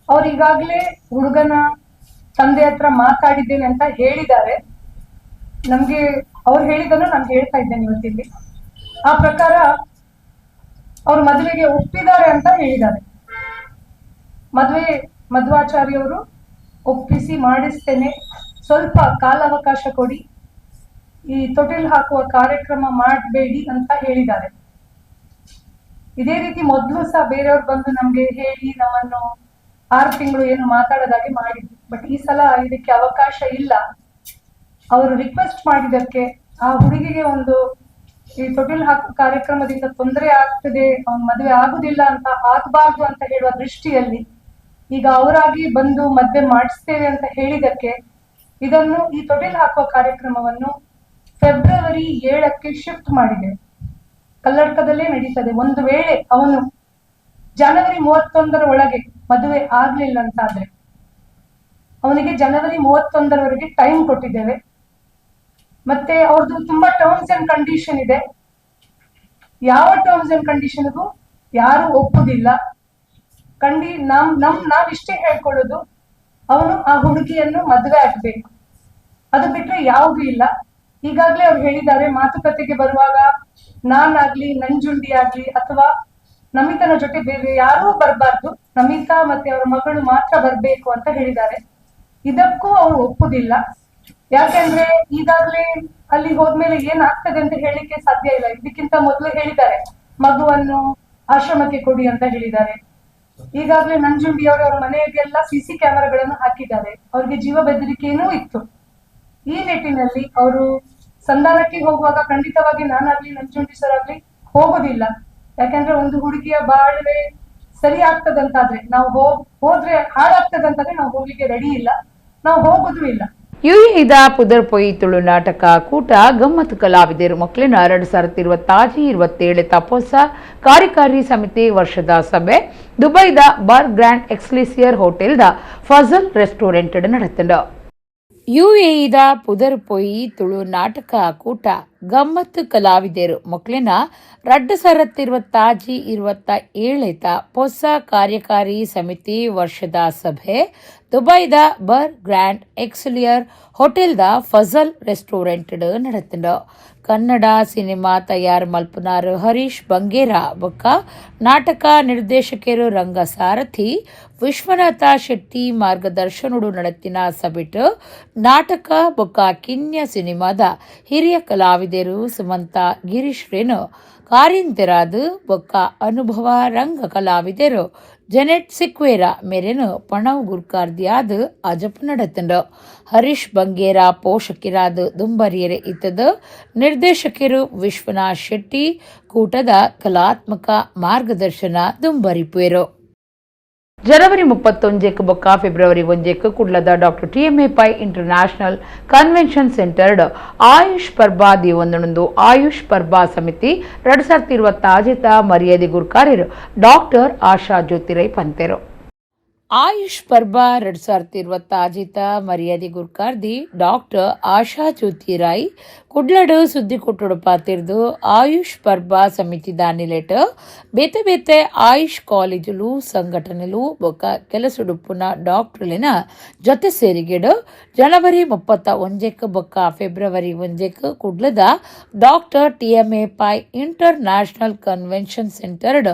ಅವ್ರು ಈಗಾಗಲೇ ಹುಡುಗನ ತಂದೆ ಹತ್ರ ಮಾತಾಡಿದ್ದೇನೆ ಅಂತ ಹೇಳಿದ್ದಾರೆ. ನಮ್ಗೆ ಅವ್ರು ಹೇಳಿದ್ದನ್ನು ನಾನು ಹೇಳ್ತಾ ಇದ್ದೇನೆ ಇವತ್ತಿಲ್ಲಿ. ಆ ಪ್ರಕಾರ ಅವ್ರು ಮದುವೆಗೆ ಒಪ್ಪಿದ್ದಾರೆ ಅಂತ ಹೇಳಿದ್ದಾರೆ. ಮಧ್ವಾಚಾರ್ಯವರು ಒಪ್ಪಿಸಿ ಮಾಡಿಸ್ತೇನೆ, ಸ್ವಲ್ಪ ಕಾಲಾವಕಾಶ ಕೊಡಿ, ಈ ತೊಟ್ಟಿಲ್ ಹಾಕುವ ಕಾರ್ಯಕ್ರಮ ಮಾಡಬೇಡಿ ಅಂತ ಹೇಳಿದ್ದಾರೆ. ಇದೇ ರೀತಿ ಮೊದಲು ಸಹ ಬೇರೆಯವ್ರು ಬಂದು ನಮ್ಗೆ ಹೇಳಿ ನಮ್ಮನ್ನು 6 ತಿಂಗಳು ಏನು ಮಾತಾಡೋದಾಗೆ ಮಾಡಿದ್ರು. ಬಟ್ ಈ ಸಲ ಇದಕ್ಕೆ ಅವಕಾಶ ಇಲ್ಲ. ಅವರು ರಿಕ್ವೆಸ್ಟ್ ಮಾಡಿದಕ್ಕೆ ಆ ಹುಡುಗಿಗೆ ಒಂದು ಈ ತೊಟ್ಟಿಲ್ ಹಾಕುವ ಕಾರ್ಯಕ್ರಮದಿಂದ ತೊಂದರೆ ಆಗ್ತದೆ, ಅವ್ನ ಮದುವೆ ಆಗುದಿಲ್ಲ ಅಂತ ಆಗ್ಬಾರ್ದು ಅಂತ ಹೇಳುವ ದೃಷ್ಟಿಯಲ್ಲಿ ಈಗ ಅವರಾಗಿ ಬಂದು ಮದುವೆ ಮಾಡಿಸ್ತೇವೆ ಅಂತ ಹೇಳಿದಕ್ಕೆ ಇದನ್ನು ಈ ತೊಟ್ಟಿಲ್ ಹಾಕುವ ಕಾರ್ಯಕ್ರಮವನ್ನು ಫೆಬ್ರವರಿ 7ಕ್ಕೆ ಶಿಫ್ಟ್ ಮಾಡಿದೆ. ಕಲ್ಲಡ್ಕದಲ್ಲೇ ನಡೀತದೆ. ಒಂದು ವೇಳೆ ಅವನು ಜನವರಿ 31ರ ಒಳಗೆ ಮದುವೆ ಆಗ್ಲಿಲ್ಲ ಅಂತಾದ್ರೆ ಅವನಿಗೆ ಜನವರಿ 31ರವರೆಗೆ ಟೈಮ್ ಕೊಟ್ಟಿದ್ದೇವೆ. ಮತ್ತೆ ಅವ್ರದ್ದು ತುಂಬಾ terms and condition ಇದೆ. ಯಾವ ಟರ್ಮ್ಸ್ ಅಂಡ್ ಕಂಡೀಷನ್ಗೂ ಯಾರು ಒಪ್ಪುದಿಲ್ಲ. ನಮ್ ನಮ್ ನಾವಿಷ್ಟೇ ಹೇಳ್ಕೊಳ್ಳೋದು, ಅವನು ಆ ಹುಡುಗಿಯನ್ನು ಮದುವೆ ಆಗ್ಬೇಕು, ಅದು ಬಿಟ್ರೆ ಯಾವ್ದು ಇಲ್ಲ. ಈಗಾಗ್ಲೇ ಅವ್ರು ಹೇಳಿದ್ದಾರೆ, ಮಾತುಕತೆಗೆ ಬರುವಾಗ ನಾನಾಗ್ಲಿ ನಂಜುಂಡಿ ಆಗ್ಲಿ ಅಥವಾ ನಮಿತನ ಜೊತೆ ಬೇರೆ ಯಾರೂ ಬರ್ಬಾರ್ದು, ನಮಿತಾ ಮತ್ತೆ ಅವರ ಮಗಳು ಮಾತ್ರ ಬರ್ಬೇಕು ಅಂತ ಹೇಳಿದ್ದಾರೆ. ಇದಕ್ಕೂ ಅವ್ರು ಒಪ್ಪುದಿಲ್ಲ. ಯಾಕೆಂದ್ರೆ ಈಗಾಗ್ಲೇ ಅಲ್ಲಿ ಹೋದ್ಮೇಲೆ ಏನಾಗ್ತದೆ ಅಂತ ಹೇಳಿಕ್ಕೆ ಸಾಧ್ಯ ಇಲ್ಲ. ಇದಕ್ಕಿಂತ ಮೊದಲು ಹೇಳಿದ್ದಾರೆ, ಮಗುವನ್ನು ಆಶ್ರಮಕ್ಕೆ ಕೊಡಿ ಅಂತ ಹೇಳಿದ್ದಾರೆ. ಈಗಾಗ್ಲೇ ನಂಜುಂಡಿ ಅವರು ಅವ್ರ ಮನೆಗೆಲ್ಲ ಸಿಸಿ ಕ್ಯಾಮೆರಾಗಳನ್ನು ಹಾಕಿದ್ದಾರೆ. ಅವ್ರಿಗೆ ಜೀವ ಬೆದರಿಕೆನೂ ಇತ್ತು. ಈ ನಿಟ್ಟಿನಲ್ಲಿ ಅವರು ಸಂಧಾನಕ್ಕೆ ಹೋಗುವಾಗ ಖಂಡಿತವಾಗಿ ನಾನಾಗ್ಲಿ ನಂಜುಂಡಿ ಸರ್ ಆಗ್ಲಿ ಹೋಗೋದಿಲ್ಲ. ಯಾಕಂದ್ರೆ ಒಂದು ಹುಡುಗಿಯ ಬಾಳ್ವೆ ಸರಿ ಆಗ್ತದಂತಾದ್ರೆ, ನಾವು ಹೋದ್ರೆ ಹಾಳಾಗ್ತದಂತಾದ್ರೆ ನಾವು ಹೋಗ್ಲಿಕ್ಕೆ ರೆಡಿ ಇಲ್ಲ, ನಾವು ಹೋಗೋದು ಇಲ್ಲ. ಯುಎಇದ ಪುದರ್ ಪೊಯಿ ತುಳು ನಾಟಕ ಕೂಟ ಗಮ್ಮತ್ತು ಕಲಾವಿದರು ಮಕ್ಕಳಿನ 2026-27 ತಪೋಸ ಕಾರ್ಯಕಾರಿ ಸಮಿತಿ ವರ್ಷದ ಸಭೆ ದುಬೈದ ಬಾರ್ ಗ್ರ್ಯಾಂಡ್ ಎಕ್ಸ್ಲಿಸಿಯರ್ ಹೋಟೆಲ್ದ ಫಜಲ್ ರೆಸ್ಟೋರೆಂಟ್ ನಡೆತಂಡು. ಯುಎಇದ ಪುದರ್ಪೊಯಿ ತುಳು ನಾಟಕ ಕೂಟ ಗಮ್ಮತ್ತು ಕಲಾವಿದರು ಮೊಕ್ಲಿನ 2026-27 ಹೊಸ ಕಾರ್ಯಕಾರಿ ಸಮಿತಿ ವರ್ಷದ ಸಭೆ ದುಬೈದ ಬರ್ ಗ್ರ್ಯಾಂಡ್ ಎಕ್ಸಲಿಯರ್ ಹೋಟೆಲ್ದ ಫಜಲ್ ರೆಸ್ಟೋರೆಂಟ್ ನಡತಂಡು. ಕನ್ನಡ ಸಿನಿಮಾ ತಯಾರ್ ಮಲ್ಪುನಾರು ಹರೀಶ್ ಬಂಗೇರ ಬೊಕ್ಕ ನಾಟಕ ನಿರ್ದೇಶಕರು ರಂಗಸಾರಥಿ ವಿಶ್ವನಾಥ ಶೆಟ್ಟಿ ಮಾರ್ಗದರ್ಶನಡು ನಡತಿನ ಸಭೆಟ್ ನಾಟಕ ಬೊಕ್ಕ ಕಿನ್ಯ ಸಿನಿಮಾದ ಹಿರಿಯ ಕಲಾವಿದರು ಸುಮಂತ ಗಿರೀಶ್ ರೇನು ಕಾರಿಂತೆರಾದ್ ಬೊಕ್ಕ ಅನುಭವ ರಂಗ ಕಲಾವಿದರು ಜೆನೆಟ್ ಸಿಕ್ವೇರ ಮೇರೆನು ಪಣವ್ ಗುರ್ಕಾರ್ದಿಯಾದ್ ಅಜಪ್ ನಡತಂಡು. ಹರೀಶ್ ಬಂಗೇರ ಪೋಷಕಿರಾದ ದುಂಬರಿಯರೆ ಇತ್ತದ ನಿರ್ದೇಶಕರು ವಿಶ್ವನಾಥ್ ಶೆಟ್ಟಿ ಕೂಟದ ಕಲಾತ್ಮಕ ಮಾರ್ಗದರ್ಶನ ದುಂಬರಿಪುವರು. ಜನವರಿ 31 ಬೊಕ್ಕ ಫೆಬ್ರವರಿ 1 ಕುಡ್ಲದ doctor TMA Pai international convention centred Ayush ಪರ್ಬಾ ದಿವೊಂದೊಂದು AYUSH ಪರ್ಬಾ ಸಮಿತಿ 2026 ಮರ್ಯಾದೆ ಗುರ್ಕಾರ್ಯರು ಡಾಕ್ಟರ್ ಆಶಾ ಜ್ಯೋತಿರೈ ಪಂತೆರು. ಆಯುಷ್ ಪರ್ಬ 2026 ಮರ್ಯಾದೆ ಗುರ್ಕಾರ್ದಿ ಡಾಕ್ಟರ್ ಆಶಾ ಜ್ಯೋತಿ ರಾಯ್ ಕುಡ್ಲಡು ಸುದ್ದಿ ಕೊಟ್ಟುಡು ಪಾತಿರ್ದು ಆಯುಷ್ ಪರ್ಬ ಸಮಿತಿ ದಾನಿಲೆಟ್ ಬೇತೆ ಬೇತೆ ಆಯುಷ್ ಕಾಲೇಜುಲು ಸಂಘಟನೆಲು ಬೊಕ್ಕ ಕೆಲಸುಡುಪ್ಪುನ ಡಾಕ್ಟರ್ಲಿನ ಜೊತೆ ಸೇರಿಗೆಡು ಜನವರಿ 31 ಬೊಕ್ಕ ಫೆಬ್ರವರಿ 1 ಕುಡ್ಲದ doctor TMA Pai international convention centred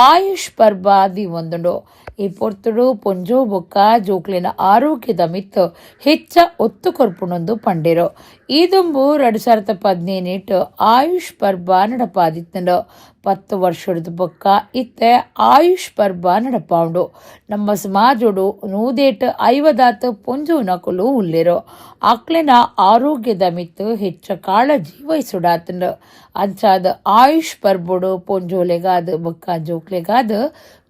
Ayush ಪರ್ಬ ದಿವೊಂದುಂಡು. ಈ ಪೊರ್ತುಡು ಪೊಂಜೋ ಬೊಕ್ಕ ಜೋಕ್ಲಿನ ಆರೋಗ್ಯದ ಮಿತ್ತು ಹೆಚ್ಚ ಒತ್ತು ಕೊರ್ಪುನೊಂದು ಪಂಡೆರು. ಈ ದುಂಬು 2018 ಆಯುಷ್ ಪರ್ಬ ನಡಪಾದಿತ್ತಂಡು. 10 ವರ್ಷದ ಬೊಕ್ಕ ಇತ್ತೆ ಆಯುಷ್ ಪರ್ಬ ನಡಪಾವುಂಡು. ನಮ್ಮ ಸಮಾಜೋಡು 150 ಪೊಂಜೋ ನಕಲು ಉಲ್ಲೆರು. ಅಕ್ಲೆನ ಆರೋಗ್ಯದ ಮಿತ್ತು ಹೆಚ್ಚ ಕಾಳಜಿ ವಹಿಸುಡಾತಂಡು. ಅಂಚಾದ ಆಯುಷ್ ಪರ್ಬೊಡು ಪೊಂಜೋಲೆಗಾದ ಬೊಕ್ಕ ಜೋಕ್ಲೆಗಾದ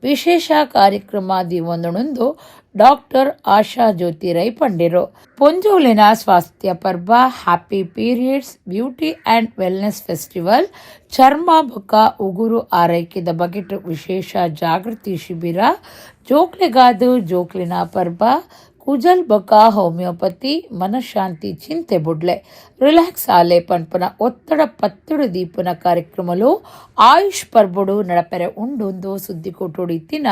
ವಿಶೇಷ ಕಾರ್ಯಕ್ರಮ ದಿವೊಂದೊಂದು ಡಾಕ್ಟರ್ ಆಶಾ ಜ್ಯೋತಿ ರೈ ಪಂಡೆರು. ಪೊಂಜೋಲೆನ ಸ್ವಾಸ್ಥ್ಯ ಪರ್ಬ, happy periods, beauty and wellness festival, ಚರ್ಮ ಬೊಕ್ಕ ಉಗುರು ಆರೈಕೆದ ಬಗೆಟ್ ವಿಶೇಷ ಜಾಗೃತಿ ಶಿಬಿರ, ಜೋಕ್ಲೆಗಾದ ಜೋಕ್ಲಿನ ಪರ್ಬ, ಕುಜಲ್ ಬೊಕ್ಕ ಹೋಮಿಯೋಪತಿ, ಮನಃಶಾಂತಿ ಚಿಂತೆ ಬುಡ್ಲೆ ರಿಲ್ಯಾಕ್ಸ್ ಆಲೆ ಪನ್ಪನ ಒತ್ತಡ ಪತ್ತಡು ದೀಪನ ಕಾರ್ಯಕ್ರಮಲು ಆಯುಷ್ ಪರ್ಬೊಡು ನಡಪೆರೆ ಉಂಡೊಂದು ಸುದ್ದಿ ಕೊಟ್ಟೊಡಿತ್ತಿನ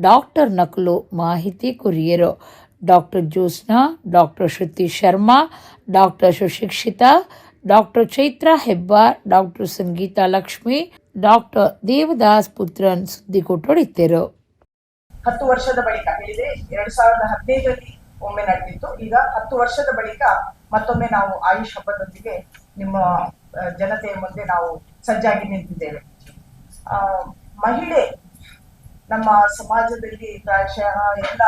ಡಾಕ್ಟರ್ ನಕಲು ಮಾಹಿತಿ courier. Doctor Jyotsna, doctor Shruti Sharma, doctor Sushikshita, doctor Chaitra Hebbar, doctor Sangeetha Lakshmi, doctor Devadas Putran ಸುದ್ದಿ ಕೊಟ್ಟೊಡಿತ್ತೆರು. 10 ವರ್ಷದ ಬಳಿಕ ಹೇಳಿದೆ, 2015ರಲ್ಲಿ ಒಮ್ಮೆ ನಡೆದಿತ್ತು. ಈಗ 10 ವರ್ಷದ ಬಳಿಕ ಮತ್ತೊಮ್ಮೆ ನಾವು ಆಯುಷ್ ಹಬ್ಬದೊಂದಿಗೆ ನಿಮ್ಮ ಜನತೆಯ ಮುಂದೆ ನಾವು ಸಜ್ಜಾಗಿ ನಿಂತಿದ್ದೇವೆ. ಮಹಿಳೆ ನಮ್ಮ ಸಮಾಜದಲ್ಲಿ ಪ್ರಾಯಶಃ ಎಲ್ಲ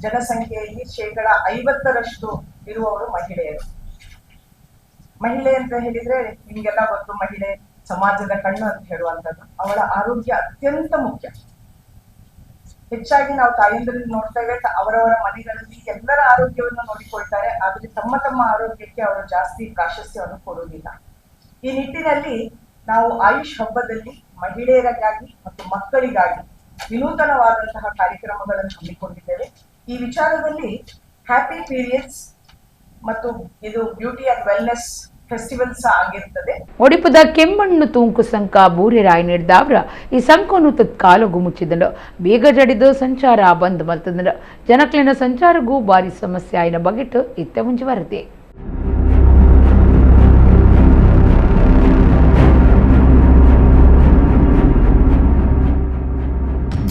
ಜನಸಂಖ್ಯೆಯಲ್ಲಿ 50% ಇರುವವರು ಮಹಿಳೆಯರು. ಮಹಿಳೆ ಅಂತ ಹೇಳಿದ್ರೆ ನಿಮ್ಗೆಲ್ಲ ಗೊತ್ತು, ಮಹಿಳೆ ಸಮಾಜದ ಕಣ್ಣು ಅಂತ ಹೇಳುವಂಥದ್ದು. ಅವಳ ಆರೋಗ್ಯ ಅತ್ಯಂತ ಮುಖ್ಯ. ಹೆಚ್ಚಾಗಿ ನಾವು ತಾಯಂದಿರಲ್ಲಿ ನೋಡ್ತೇವೆ, ಅವರವರ ಮನೆಗಳಲ್ಲಿ ಎಲ್ಲರ ಆರೋಗ್ಯವನ್ನು ನೋಡಿಕೊಳ್ತಾರೆ, ಆದ್ರೆ ತಮ್ಮ ತಮ್ಮ ಆರೋಗ್ಯಕ್ಕೆ ಅವರು ಜಾಸ್ತಿ ಪ್ರಾಶಸ್ತ್ಯವನ್ನು ಕೊಡುವುದಿಲ್ಲ. ಈ ನಿಟ್ಟಿನಲ್ಲಿ ನಾವು ಆಯುಷ್ ಹಬ್ಬದಲ್ಲಿ ಮಹಿಳೆಯರಿಗಾಗಿ ಮತ್ತು ಮಕ್ಕಳಿಗಾಗಿ ವಿನೂತನವಾದಂತಹ ಕಾರ್ಯಕ್ರಮಗಳನ್ನು ಹಮ್ಮಿಕೊಂಡಿದ್ದೇವೆ. ಈ ವಿಚಾರದಲ್ಲಿ ಹ್ಯಾಪಿ ಪೀರಿಯಡ್ಸ್ ಮತ್ತು ಇದು beauty and wellness festival ಸಹ ಆಗಿರ್ತದೆ. ಒಡಿಪುದ ಕೆಮ್ಮಣ್ಣು ತೂಂಕು ಸಂಕ ಬೂರಿರಾಯ್ ನೀಡಿದವರ ಈ ಸಂಕನು ತತ್ಕಾಲಗೂ ಮುಚ್ಚಿದನು. ಬೇಗ ಜಡಿದು ಸಂಚಾರ ಬಂದ್ ಮಲ್ತದನು. ಜನಕ್ಲಿನ ಸಂಚಾರಗೂ ಭಾರಿ ಸಮಸ್ಯೆ ಆಯ್ನ ಬಗೆಟ್ ಇತ್ತೆ ಮುಂಚೆ ವರದಿ.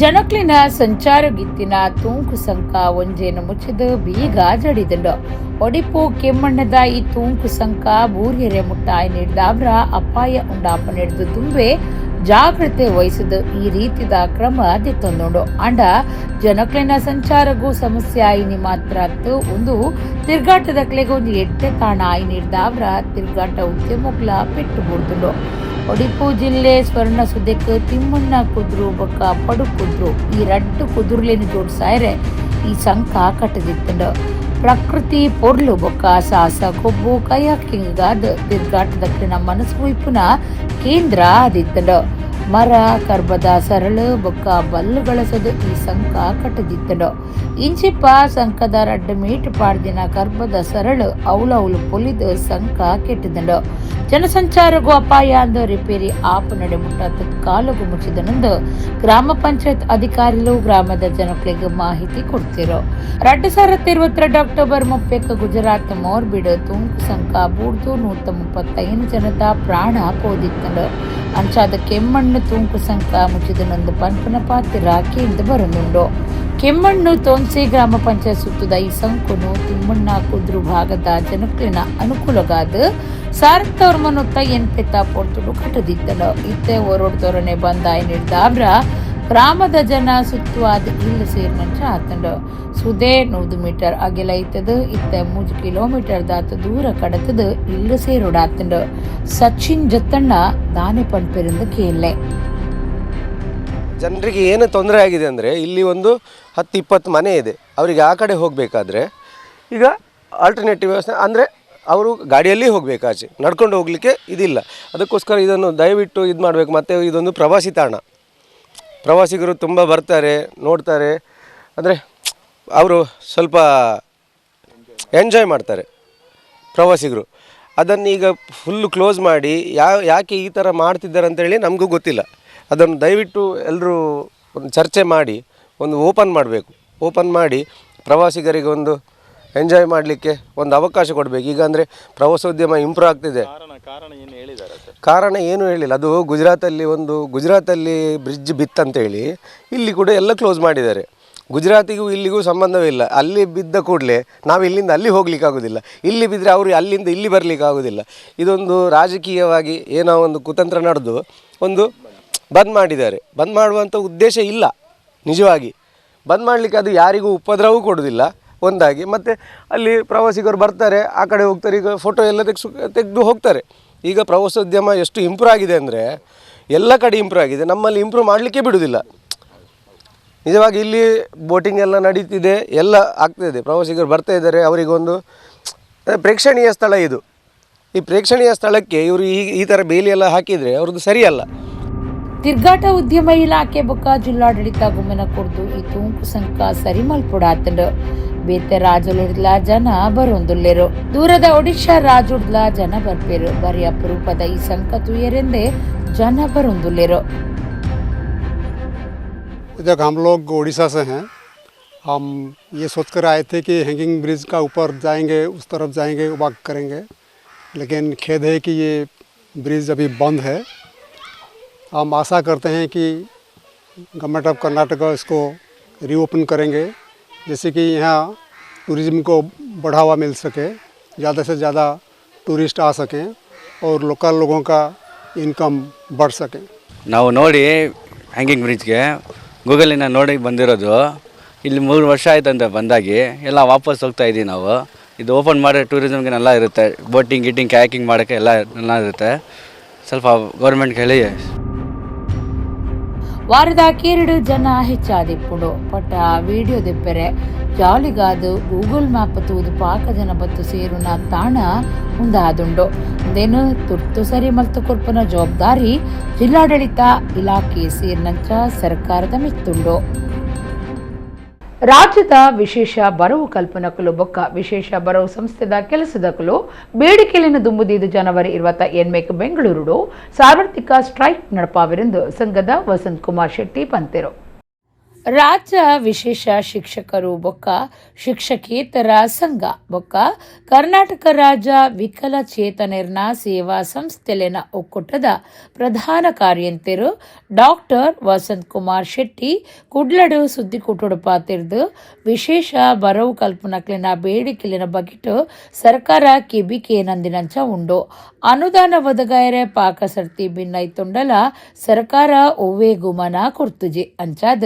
ಜನಕ್ಲಿನ ಸಂಚಾರಗಿತ್ತಿನ ತೂಂಕು ಸಂಕ ಒಂಜೇನು ಮುಚ್ಚಿದು ಬೀಗ ಜಡಿದಂಡು. ಒಡಿಪು ಕೆಮ್ಮಣ್ಣದ ಈ ತೂಂಕು ಸಂಕ ಬೂರಿಯರೆ ಮುಟ್ಟಾಯಿ ನೀಡಿದವರ ಅಪಾಯ ಉಂಡಾಪ ನಡೆದು ತುಂಬೆ ಜಾಗ್ರತೆ ವಹಿಸಿದ ಈ ರೀತಿದ ಕ್ರಮ ದಿತ್ತೊಂದುಂಡು. ಅಂಡ ಜನಕ್ಲಿನ ಸಂಚಾರಗೂ ಸಮಸ್ಯೆ ಆಯಿನಿ ಮಾತ್ರ ಒಂದು ತಿರ್ಗಾಟದ ಕ್ಲೆಗೆ ಒಂದು ಎಟ್ಟೆ ತಾಣ ಆಯಿ ನೀಡಿದವರ ತಿರ್ಗಾಟ ಉದ್ಯಮಕ್ಲ ಪೆಟ್ಟು ಬೂರ್ದುಂಡು. ಒಡಿಪು ಜಿಲ್ಲೆ ಸ್ವರ್ಣ ಸುದೆಕ್ ತಿಮ್ಮಣ್ಣ ಕುದ್ರು ಬೊಕ್ಕ ಪಡು ಕುದ್ರು ಈ ರಡ್ಡು ಕುದುರ್ಲೇನು ಜೋಡ್ಸಾಯರೆ ಈ ಸಂಕ ಕಟ್ಟದಿತ್ತಂಡು. ಪ್ರಕೃತಿ ಪೊರ್ಲು ಬೊಕ್ಕ ಸಾಹಸ ಕೊಬ್ಬು ಕಯಾಕಿಂಗ್ ತಿರ್ಗಾಟದಕ್ಕಿನ ಮನಸ್ಸು ಒಯ್ಪುನ ಕೇಂದ್ರ ಆದಿತ್ತಂಡು. ಮರ ಕರ್ಬದ ಸರಳು ಬೊಕ್ಕ ಬಲ್ಲುಗಳಸದು ಈ ಸಂಕ ಕಟ್ಟದಿತ್ತಂಡು. ಇಂಚಿಪ ಸಂಕದ ರಡ್ಡು ಮೀಟು ಪಾಡ್ದಿನ ಕರ್ಬದ ಸರಳು ಅವಲೌಲು ಪೊಲಿದು ಸಂಕ ಕೆಟ್ಟದಂಡು. ಜನಸಂಚಾರಗೂ ಅಪಾಯ ಅಂದು ರಿಪೇರಿ ಆಪು ನಡೆ ಮುಟ್ಟ ಕಾಲುಗು ಮುಚ್ಚಿದನಂದು ಗ್ರಾಮ ಪಂಚಾಯತ್ ಅಧಿಕಾರಿಗಳು ಗ್ರಾಮದ ಜನಗಳಿಗೆ ಮಾಹಿತಿ ಕೊಡ್ತಿರೋ. 2022 ಅಕ್ಟೋಬರ್ 30 ಗುಜರಾತ್ ಮೋರ್ಬಿಡ್ ತುಂಕು ಸಂಕ ಬೂಡ್ದು 135 ಜನದ ಪ್ರಾಣ ಪೋದಿತ್ತಂಡು. ಅಂಚಾದ ಕೆಮ್ಮಣ್ಣು ತೂಂಕು ಸಂಕ ಮುಚ್ಚಿದನೊಂದು ಪನ್ಪನ ಪಾತಿರ ಕೇಂದ್ರ ಬರನುಂಡು. ಕೆಮ್ಮಣ್ಣು ತೋನ್ಸೆ ಗ್ರಾಮ ಪಂಚಾಯತ್ ಸುತ್ತದ ಈ ಸಂಕುನು ತಿಮ್ಮಣ್ಣ ಕುದ್ರು ಭಾಗದ ಜನಕ್ಲಿನ ಅನುಕೂಲಗಾದ 1980 ಪೊರ್ತುಡು ಕಟ್ಟದಿತ್ತನು. ಇತ್ತೆ ಒರೋಡ್ ತೋರಣೆ ಬಂದ ನಿರ್ದಾಬ್ರ ಗ್ರಾಮದ ಜನ ಸುತ್ತುವಾದ ಇಲ್ಲ ಸೇರಿನಂಚ ಆತಂಡು. ಸುದೇ 100 ಮೀಟರ್ ಅಗೆಲ ಇತ್ತದು ಇತ್ತೆ 3 ಕಿಲೋಮೀಟರ್ ದಾತ ದೂರ ಕಡತದು ಇಲ್ಲ ಸೇರೋಡಾತಂಡು. ಸಚಿನ್ ಜತ್ತಣ್ಣ ದಾನೆ ಪನ್ಪೆರಿಂದ ಕೇಳಲೆ. ಜನರಿಗೆ ಏನು ತೊಂದರೆ ಆಗಿದೆ ಅಂದರೆ ಇಲ್ಲಿ ಒಂದು 10-20 ಮನೆ ಇದೆ, ಅವರಿಗೆ ಆ ಕಡೆ ಹೋಗಬೇಕಾದ್ರೆ ಈಗ ಆಲ್ಟರ್ನೇಟಿವ್ ವ್ಯವಸ್ಥೆ ಅಂದರೆ ಅವರು ಗಾಡಿಯಲ್ಲಿ ಹೋಗಬೇಕು, ಆಚೆ ನಡ್ಕೊಂಡು ಹೋಗಲಿಕ್ಕೆ ಇದಿಲ್ಲ. ಅದಕ್ಕೋಸ್ಕರ ಇದನ್ನು ದಯವಿಟ್ಟು ಇದು ಮಾಡಬೇಕು. ಮತ್ತು ಇದೊಂದು ಪ್ರವಾಸಿ ತಾಣ, ಪ್ರವಾಸಿಗರು ತುಂಬ ಬರ್ತಾರೆ, ನೋಡ್ತಾರೆ, ಅಂದರೆ ಅವರು ಸ್ವಲ್ಪ ಎಂಜಾಯ್ ಮಾಡ್ತಾರೆ ಪ್ರವಾಸಿಗರು. ಅದನ್ನು ಈಗ ಫುಲ್ಲು ಕ್ಲೋಸ್ ಮಾಡಿ ಯಾಕೆ ಈ ಥರ ಮಾಡ್ತಿದ್ದಾರೆ ಅಂತೇಳಿ ನಮಗೂ ಗೊತ್ತಿಲ್ಲ. ಅದನ್ನು ದಯವಿಟ್ಟು ಎಲ್ಲರೂ ಒಂದು ಚರ್ಚೆ ಮಾಡಿ ಒಂದು ಓಪನ್ ಮಾಡಬೇಕು. ಓಪನ್ ಮಾಡಿ ಪ್ರವಾಸಿಗರಿಗೆ ಒಂದು ಎಂಜಾಯ್ ಮಾಡಲಿಕ್ಕೆ ಒಂದು ಅವಕಾಶ ಕೊಡಬೇಕು. ಈಗ ಅಂದರೆ ಪ್ರವಾಸೋದ್ಯಮ ಇಂಪ್ರೂವ್ ಆಗ್ತಿದೆ. ಕಾರಣ ಏನೂ ಹೇಳಿಲ್ಲ. ಅದು ಗುಜರಾತಲ್ಲಿ ಬ್ರಿಡ್ಜ್ ಬಿತ್ತಂತೇಳಿ ಇಲ್ಲಿ ಕೂಡ ಎಲ್ಲ ಕ್ಲೋಸ್ ಮಾಡಿದ್ದಾರೆ. ಗುಜರಾತಿಗೂ ಇಲ್ಲಿಗೂ ಸಂಬಂಧವಿಲ್ಲ. ಅಲ್ಲಿ ಬಿದ್ದ ಕೂಡಲೇ ನಾವು ಇಲ್ಲಿಂದ ಅಲ್ಲಿ ಹೋಗಲಿಕ್ಕಾಗೋದಿಲ್ಲ, ಇಲ್ಲಿ ಬಿದ್ದರೆ ಅವರು ಅಲ್ಲಿಂದ ಇಲ್ಲಿ ಬರಲಿಕ್ಕಾಗೋದಿಲ್ಲ. ಇದೊಂದು ರಾಜಕೀಯವಾಗಿ ಏನೋ ಒಂದು ಕುತಂತ್ರ ನಡೆದು ಒಂದು ಬಂದ್ ಮಾಡಿದ್ದಾರೆ. ಬಂದ್ ಮಾಡುವಂಥ ಉದ್ದೇಶ ಇಲ್ಲ ನಿಜವಾಗಿ. ಬಂದ್ ಮಾಡಲಿಕ್ಕೆ ಅದು ಯಾರಿಗೂ ಉಪದ್ರವೂ ಕೊಡೋದಿಲ್ಲ ಒಂದಾಗಿ. ಮತ್ತು ಅಲ್ಲಿ ಪ್ರವಾಸಿಗರು ಬರ್ತಾರೆ, ಆ ಕಡೆ ಹೋಗ್ತಾರೆ, ಈಗ ಫೋಟೋ ಎಲ್ಲ ತೆಗೆದು ಹೋಗ್ತಾರೆ. ಈಗ ಪ್ರವಾಸೋದ್ಯಮ ಎಷ್ಟು ಇಂಪ್ರೂವ್ ಆಗಿದೆ ಅಂದರೆ ಎಲ್ಲ ಕಡೆ ಇಂಪ್ರೂವ್ ಆಗಿದೆ, ನಮ್ಮಲ್ಲಿ ಇಂಪ್ರೂವ್ ಮಾಡಲಿಕ್ಕೆ ಬಿಡೋದಿಲ್ಲ. ನಿಜವಾಗಿ ಇಲ್ಲಿ ಬೋಟಿಂಗ್ ಎಲ್ಲ ನಡೀತಿದೆ, ಎಲ್ಲ ಆಗ್ತಾಯಿದೆ, ಪ್ರವಾಸಿಗರು ಬರ್ತಾ ಇದ್ದಾರೆ. ಅವರಿಗೊಂದು ಪ್ರೇಕ್ಷಣೀಯ ಸ್ಥಳ ಇದು. ಈ ಪ್ರೇಕ್ಷಣೀಯ ಸ್ಥಳಕ್ಕೆ ಇವರು ಈ ಥರ ಬೇಲಿಯೆಲ್ಲ ಹಾಕಿದರೆ ಅವ್ರದ್ದು ಸರಿಯಲ್ಲ. ತಿರ್ಗಾಟ ಉದ್ಯಮ ಇಲಾಖೆ ಬೊಕ್ಕ ಜಿಲ್ಲಾಡಳಿತ ಗುಮ್ಮನ ಕೊಡ್ದು ಈ ತೂಂಕು ಸಂಕ ಸರಿ ಮಲ್ಪೊಡಾತಂಡು. ಬೇತೆ ರಾಜುಲುಡ್ಲ ಜನ ಬರೊಂದುಲ್ಲೆರು, ದೂರದ ಒಡಿಶಾ ರಾಜುಡ್ಲ ಜನ ಬರ್ಪೇರು. ಬರಿ ಅಪರೂಪದ ಈ ಸಂಕ ತುಯರೆಂದೇ ಜನ ಬರೊಂದುಲ್ಲೆರು. जब हम लोग उड़ीसा से हैं, हम ये सोच कर आए थे कि हैंगिंग ब्रिज का ऊपर जाएंगे, उस तरफ जाएंगे, वॉक करेंगे, लेकिन खेद है कि ये ब्रिज अभी बंद है। हम आशा करते हैं कि गवर्नमेंट ऑफ कर्नाटका इसको रीओपन करेंगे, जैसे कि यहाँ टूरिज़्म को बढ़ावा मिल सके, ज़्यादा से ज़्यादा टूरिस्ट आ सकें और लोकल लोगों का इनकम बढ़ सके। ನಾವು ನೋಡಿ ಹ್ಯಾಂಗಿಂಗ್ ಬ್ರಿಡ್ಜ್ಗೆ ಗೂಗಲಿನ ನೋಡಿ ಬಂದಿರೋದು. ಇಲ್ಲಿ 3 ವರ್ಷ ಆಯ್ತಂತೆ ಬಂದಾಗಿ, ಎಲ್ಲ ವಾಪಸ್ ಹೋಗ್ತಾ ಇದ್ದೀವಿ ನಾವು. ಇದು ಓಪನ್ ಮಾಡಿದ್ರೆ ಟೂರಿಸಮ್ಗೆ ಎಲ್ಲ ಇರುತ್ತೆ, ಬೋಟಿಂಗ್ ಗಿಟಿಂಗ್ ಕ್ಯಾಕಿಂಗ್ ಮಾಡೋಕ್ಕೆ ಎಲ್ಲ ಎಲ್ಲ ಇರುತ್ತೆ. ಸ್ವಲ್ಪ ಗೌರ್ಮೆಂಟ್ಗೆ ಹೇಳಿ. ವಾರದ 2 ಜನ ಹೆಚ್ಚಾದಿಪ್ಪುಡು ಪಟ್ಟ ವಿಡಿಯೋ ದಿಪ್ಪೆರೆ ಜಾಲಿಗಾದು ಗೂಗಲ್ ಮ್ಯಾಪ್ ತೂದು ಪಾಕ ಜನ ಬತ್ತು ಸೇರುನ ತಾಣ ಉಂದಾದುಂಡು. ಉಂದೇನು ತುರ್ತು ಸರಿ ಮಲ್ತು ಕೊರ್ಪುನ ಜವಾಬ್ದಾರಿ ಜಿಲ್ಲಾಡಳಿತ ಇಲಾಖೆ ಸೇರಿನಂಚ ಸರ್ಕಾರದ ಮಿತ್ತುಂಡು. ರಾಜ್ಯದ ವಿಶೇಷ ಬರವು ಕಲ್ಪನಕಲು ಬೊಕ್ಕ ವಿಶೇಷ ಬರವು ಸಂಸ್ಥೆದ ಕೆಲಸದಕಲು ಬೇಡಿಕೆಯನ್ನು ದುಂಬುದಿದ್ದು ಜನವರಿ 28 ಬೆಂಗಳೂರು ಸಾರ್ವತ್ರಿಕ ಸ್ಟ್ರೈಕ್ ನಡಪಾವಿರೆಂದು ಸಂಘದ ವಸಂತ್ ಕುಮಾರ್ ಶೆಟ್ಟಿ ಪಂತೆರು. ರಾಜ್ಯ ವಿಶೇಷ ಶಿಕ್ಷಕರು ಬೊಕ್ಕ ಶಿಕ್ಷಕೇತರ ಸಂಘ ಬೊಕ್ಕ ಕರ್ನಾಟಕ ರಾಜ್ಯ ವಿಕಲಚೇತನರ್ನ ಸೇವಾ ಸಂಸ್ಥೆಲೆನ ಒಕ್ಕೂಟದ ಪ್ರಧಾನ ಕಾರ್ಯಂತೆರು ಡಾಕ್ಟರ್ ವಸಂತ್ ಕುಮಾರ್ ಶೆಟ್ಟಿ ಕುಡ್ಲಡು ಸುದ್ದಿಕೂಟೊಡು ಪಾತಿರ್ದು ವಿಶೇಷ ಬರವು ಕಲ್ಪನಕ್ಲಿನ ಬೇಡಿಕೆಲಿನ ಬಗೆಟು ಸರ್ಕಾರ ಕೆಬಿಕೆ ನಂದಿನಂಚ ಉಂಡು. ಅನುದಾನ ಒದಗಾಯರೆ ಪಾಕ ಸರ್ತಿ ಭಿನ್ನೈತುಂಡಲ ಸರ್ಕಾರ ಒವ್ವೇ ಗುಮನ ಕೊರ್ತುಜಿ. ಅಂಚಾದ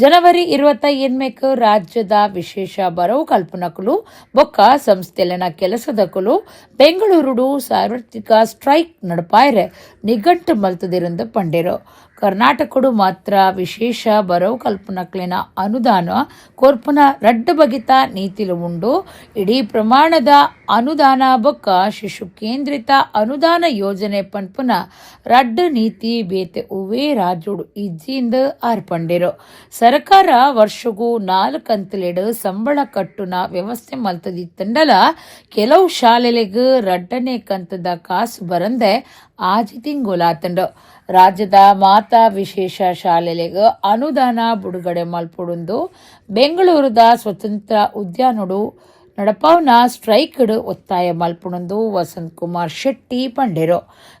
ಜನವರಿ 28 ರಾಜ್ಯದ ವಿಶೇಷ ಬರವು ಕಲ್ಪನಕುಲು ಬೊಕ್ಕ ಸಂಸ್ಥೆಲೆನ ಕೆಲಸದಕುಲು ಬೆಂಗಳೂರುಡು ಸಾರ್ವತ್ರಿಕ ಸ್ಟ್ರೈಕ್ ನಡಪಾಯರೆ ನಿಘಂಟು ಮಲ್ತದಿರಂದು ಪಂಡೇರು. ಕರ್ನಾಟಕಡು ಮಾತ್ರ ವಿಶೇಷ ಬರವು ಕಲ್ಪನಕ್ಲಿನ ಅನುದಾನ ಕೊರ್ಪುನ ರಡ್ಡು ಬಗಿತ ನೀತಿಲು ಉಂಡು. ಇಡೀ ಪ್ರಮಾಣದ ಅನುದಾನ ಬೊಕ್ಕ ಶಿಶು ಕೇಂದ್ರಿತ ಅನುದಾನ ಯೋಜನೆ ಪನ್ಪುನ ರಡ್ಡ್ ನೀತಿ ಬೇತೆ ಉವೇ ರಾಜ್ಯೋಡು ಇಜ್ಜಿಂದ್ ಆರ್ಪಂಡಿರು. ಸರ್ಕಾರ ವರ್ಷಗೂ 4 ಕಂತುಲೆಡ್ ಸಂಬಳ ಕಟ್ಟುನ ವ್ಯವಸ್ಥೆ ಮಲ್ತದಿತ್ತಂಡಲ ಕೆಲವು ಶಾಲೆಲೆಗ್ ರಡ್ಡನೇ ಕಂತದ ಕಾಸು ಬರಂದೆ 6 ತಿಂಗುಲಾತಂಡು. ರಾಜ್ಯದ ಮಾತಾ ವಿಶೇಷ ಶಾಲೆಲೆಗ್ ಅನುದಾನ ಬಿಡುಗಡೆ ಮಲ್ಪೊಡುಂದು ಬೆಂಗಳೂರುದ ಸ್ವತಂತ್ರ ಉದ್ಯಾನೊಡು ನಡಪಾವ್ನ ಸ್ಟ್ರೈಕ್ಡ್ ಒತ್ತಾಯ ಮಲ್ಪುಣಂದು ವಸಂತ್ ಕುಮಾರ್ ಶೆಟ್ಟಿ ಪಂಡೆರು.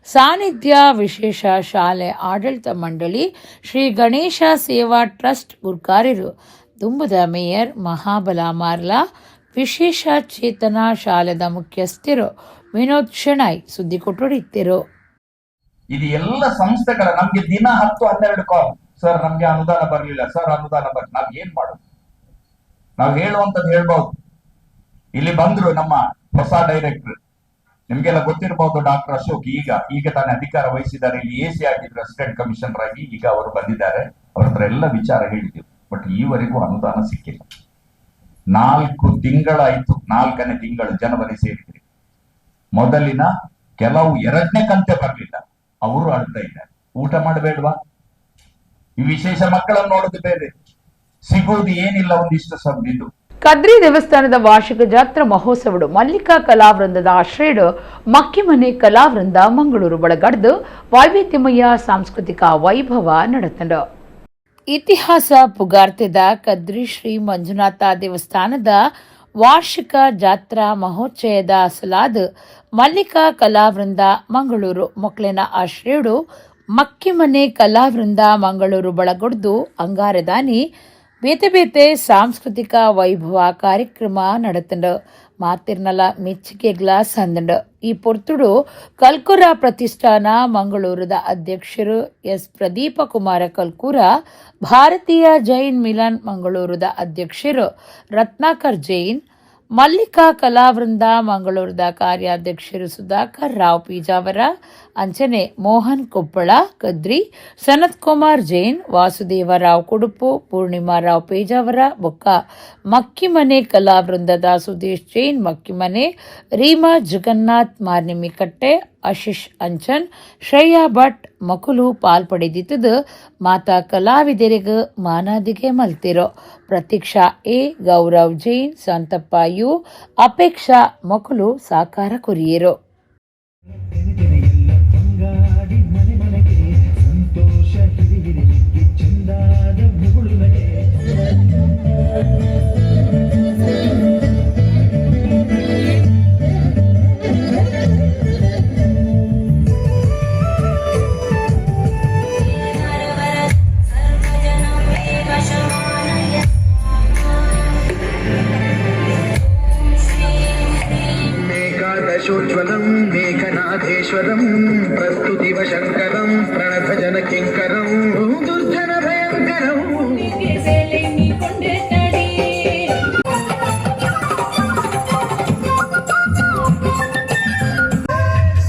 ಸಾನ್ನಿಧ್ಯ ವಿಶೇಷ ಶಾಲೆ ಆಡಳಿತ ಮಂಡಳಿ ಶ್ರೀ ಗಣೇಶ ಸೇವಾ ಟ್ರಸ್ಟ್ ಗುರ್ಕಾರಿರು ದುಂಬುದ ಮೇಯರ್ ಮಹಾಬಲ ಮಾರ್ಲಾ, ವಿಶೇಷ ಚೇತನ ಶಾಲೆದ ಮುಖ್ಯಸ್ಥರು ವಿನೋದ್ ಶೆಣಾಯ್ ಸುದ್ದಿ ಕೊಟ್ಟೊಡಿತ್ತಿರು. ಇದು ಎಲ್ಲ ಸಂಸ್ಥೆಗಳ ನಮ್ಗೆ ದಿನ 10-12 ಕಾಲ್, ಸರ್ ನಮ್ಗೆ ಅನುದಾನ ಬರಲಿಲ್ಲ, ಸರ್ ಅನುದಾನ ಬರಲಿಲ್ಲ. ನಾವ್ ಏನ್ ಮಾಡೋದು? ನಾವ್ ಹೇಳುವಂತದ್ದು ಹೇಳ್ಬಹುದು. ಇಲ್ಲಿ ಬಂದ್ರು ನಮ್ಮ ಹೊಸ ಡೈರೆಕ್ಟರ್, ನಿಮ್ಗೆಲ್ಲ ಗೊತ್ತಿರಬಹುದು, ಡಾಕ್ಟರ್ ಅಶೋಕ್ ಈಗ ತಾನೇ ಅಧಿಕಾರ ವಹಿಸಿದ್ದಾರೆ. ಇಲ್ಲಿ ಎ ಸಿ ಆಗಿದ್ರು, ಅಸಿಸ್ಟೆಂಟ್ ಕಮಿಷನರ್ ಆಗಿ ಈಗ ಅವರು ಬಂದಿದ್ದಾರೆ. ಅವ್ರ ಹತ್ರ ಎಲ್ಲ ವಿಚಾರ ಹೇಳಿದ್ದೀವಿ, ಬಟ್ ಈವರೆಗೂ ಅನುದಾನ ಸಿಕ್ಕಿಲ್ಲ. 4 ತಿಂಗಳಾಯ್ತು, 4ನೇ ತಿಂಗಳು ಜನವರಿ ಸೇರಿದ್ರಿ. ಮೊದಲಿನ ಕೆಲವು 2ನೇ ಕಂತೆ ಬರಲಿಲ್ಲ, ಅವರು ಅಳ್ತಾ ಇದ್ದಾರೆ. ಊಟ ಮಾಡಬೇಡ್ವಾ? ಈ ವಿಶೇಷ ಮಕ್ಕಳನ್ನು ನೋಡೋದು ಬೇರೆ, ಸಿಗುವುದು ಏನಿಲ್ಲ ಒಂದಿಷ್ಟು ಇದು. ಕದ್ರಿ ದೇವಸ್ಥಾನದ ವಾರ್ಷಿಕ ಜಾತ್ರಾ ಮಹೋತ್ಸವಡು ಮಲ್ಲಿಕಾ ಕಲಾವೃಂದದ ಆಶ್ರಯಡು ಮಕ್ಕಿಮನೆ ಕಲಾವೃಂದ ಮಂಗಳೂರು ಬಳಗಡ್ದು ವೈವಿಧ್ಯಮಯ ಸಾಂಸ್ಕೃತಿಕ ವೈಭವ ನಡೆತಂಡು. ಇತಿಹಾಸ ಪುಗಾರ್ತೆದ ಕದ್ರಿ ಶ್ರೀ ಮಂಜುನಾಥ ದೇವಸ್ಥಾನದ ವಾರ್ಷಿಕ ಜಾತ್ರಾ ಮಹೋಚ್ಚಯದ ಸಲಾದ ಮಲ್ಲಿಕಾ ಕಲಾವೃಂದ ಮಂಗಳೂರು ಮೊಕ್ಲೆನ ಆಶ್ರಯಡು ಮಕ್ಕಿಮನೆ ಕಲಾವೃಂದ ಮಂಗಳೂರು ಬಳಗೊಡ್ದು ಅಂಗಾರದಾನಿ ಬೇತೆ ಬೇತೆ ಸಾಂಸ್ಕೃತಿಕ ವೈಭವ ಕಾರ್ಯಕ್ರಮ ನಡೆತಂಡು. ಮಾತಿರ್ನಲ ಮೆಚ್ಚುಗೆ ಗ್ಲಾಸ್ ಅಂದಂಡು. ಈ ಪೊರ್ತುಡು ಕಲ್ಕುರ ಪ್ರತಿಷ್ಠಾನ ಮಂಗಳೂರದ ಅಧ್ಯಕ್ಷರು ಎಸ್ ಪ್ರದೀಪ ಕುಮಾರ ಕಲ್ಕೂರ, ಭಾರತೀಯ ಜೈನ್ ಮಿಲನ್ ಮಂಗಳೂರದ ಅಧ್ಯಕ್ಷರು ರತ್ನಾಕರ್ ಜೈನ್, ಮಲ್ಲಿಕಾ ಕಲಾವೃಂದ ಮಂಗಳೂರದ ಕಾರ್ಯಾಧ್ಯಕ್ಷರು ಸುಧಾಕರ್ ರಾವ್ ಪೀಜಾವರ, ಅಂಚನೆ ಮೋಹನ್ ಕೊಪ್ಪಳ ಕದ್ರಿ, ಸನತ್ ಕುಮಾರ್ ಜೈನ್, ವಾಸುದೇವ ರಾವ್ ಕುಡುಪು, ಪೂರ್ಣಿಮಾ ರಾವ್ ಪೇಜಾವರ ಬೊಕ್ಕ ಮಕ್ಕಿಮನೆ ಕಲಾವೃಂದದ ಸುದೇಶ್ ಜೈನ್ ಮಕ್ಕಿಮನೆ, ರೀಮಾ ಜಗನ್ನಾಥ್ ಮಾರ್ನಿಮಿಕಟ್ಟೆ, ಆಶಿಷ್ ಅಂಚನ್, ಶ್ರೇಯಾ ಭಟ್ ಮಕುಲು ಪಾಲ್ಪಡೆದಿತ್ತದು ಮಾತಾ ಕಲಾವಿದರಿಗೆ ಮಾನಾದಿಗೆ ಮಲ್ತಿರೋ. ಪ್ರತೀಕ್ಷಾ ಎ, ಗೌರವ್ ಜೈನ್, ಸಂತಪ್ಪ you, ಅಪೇಕ್ಷಾ ಮಕುಲು ಸಾಕಾರ ಕೊರಿಯರು. ಮೇಘಾದಶೋಜ್ವಲಂ ಮೇಘನಾಥೇಶ್ವರಂ ಪ್ರಸ್ತುತಿವಶಂಕರಂ ಪ್ರಣಭಜನ ಕಿಂಕರಂ ದುರ್ಜನ ಭಯಂಕರಂ.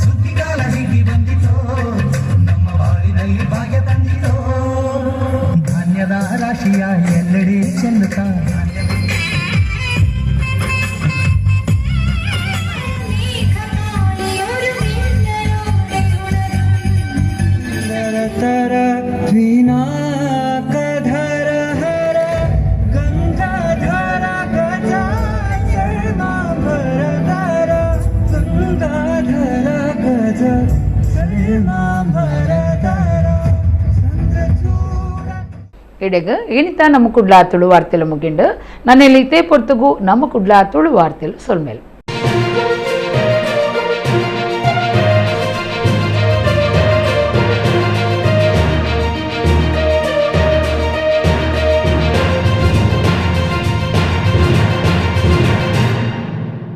ಸುದ್ದಿಗಾಲ ಹೀಗೆ ಬಂದಿತೋ ನಮ್ಮ ಬಾಳಿನಲ್ಲಿ ಭಾಗ್ಯ ತಂದಿತೋ, ಧಾನ್ಯದ ರಾಶಿಯ ಎಲ್ಲೆಡೆ ಚೆಲ್ಲುತ್ತಾ. ಇಡೆಗ ಏನಿತ ನಮ್ಮ ಕುಡ್ಲ ತುಳು ವಾರ್ತೆಲು ಮುಗಿಂಡು. ನನ್ನೆಲ್ಲಿ ಇತೇ ಪೊರ್ತುಗು ನಮ್ಮ ಕುಡ್ಲ ತುಳು ವಾರ್ತೆಲು ಸೊಲ್ಮೇಲು.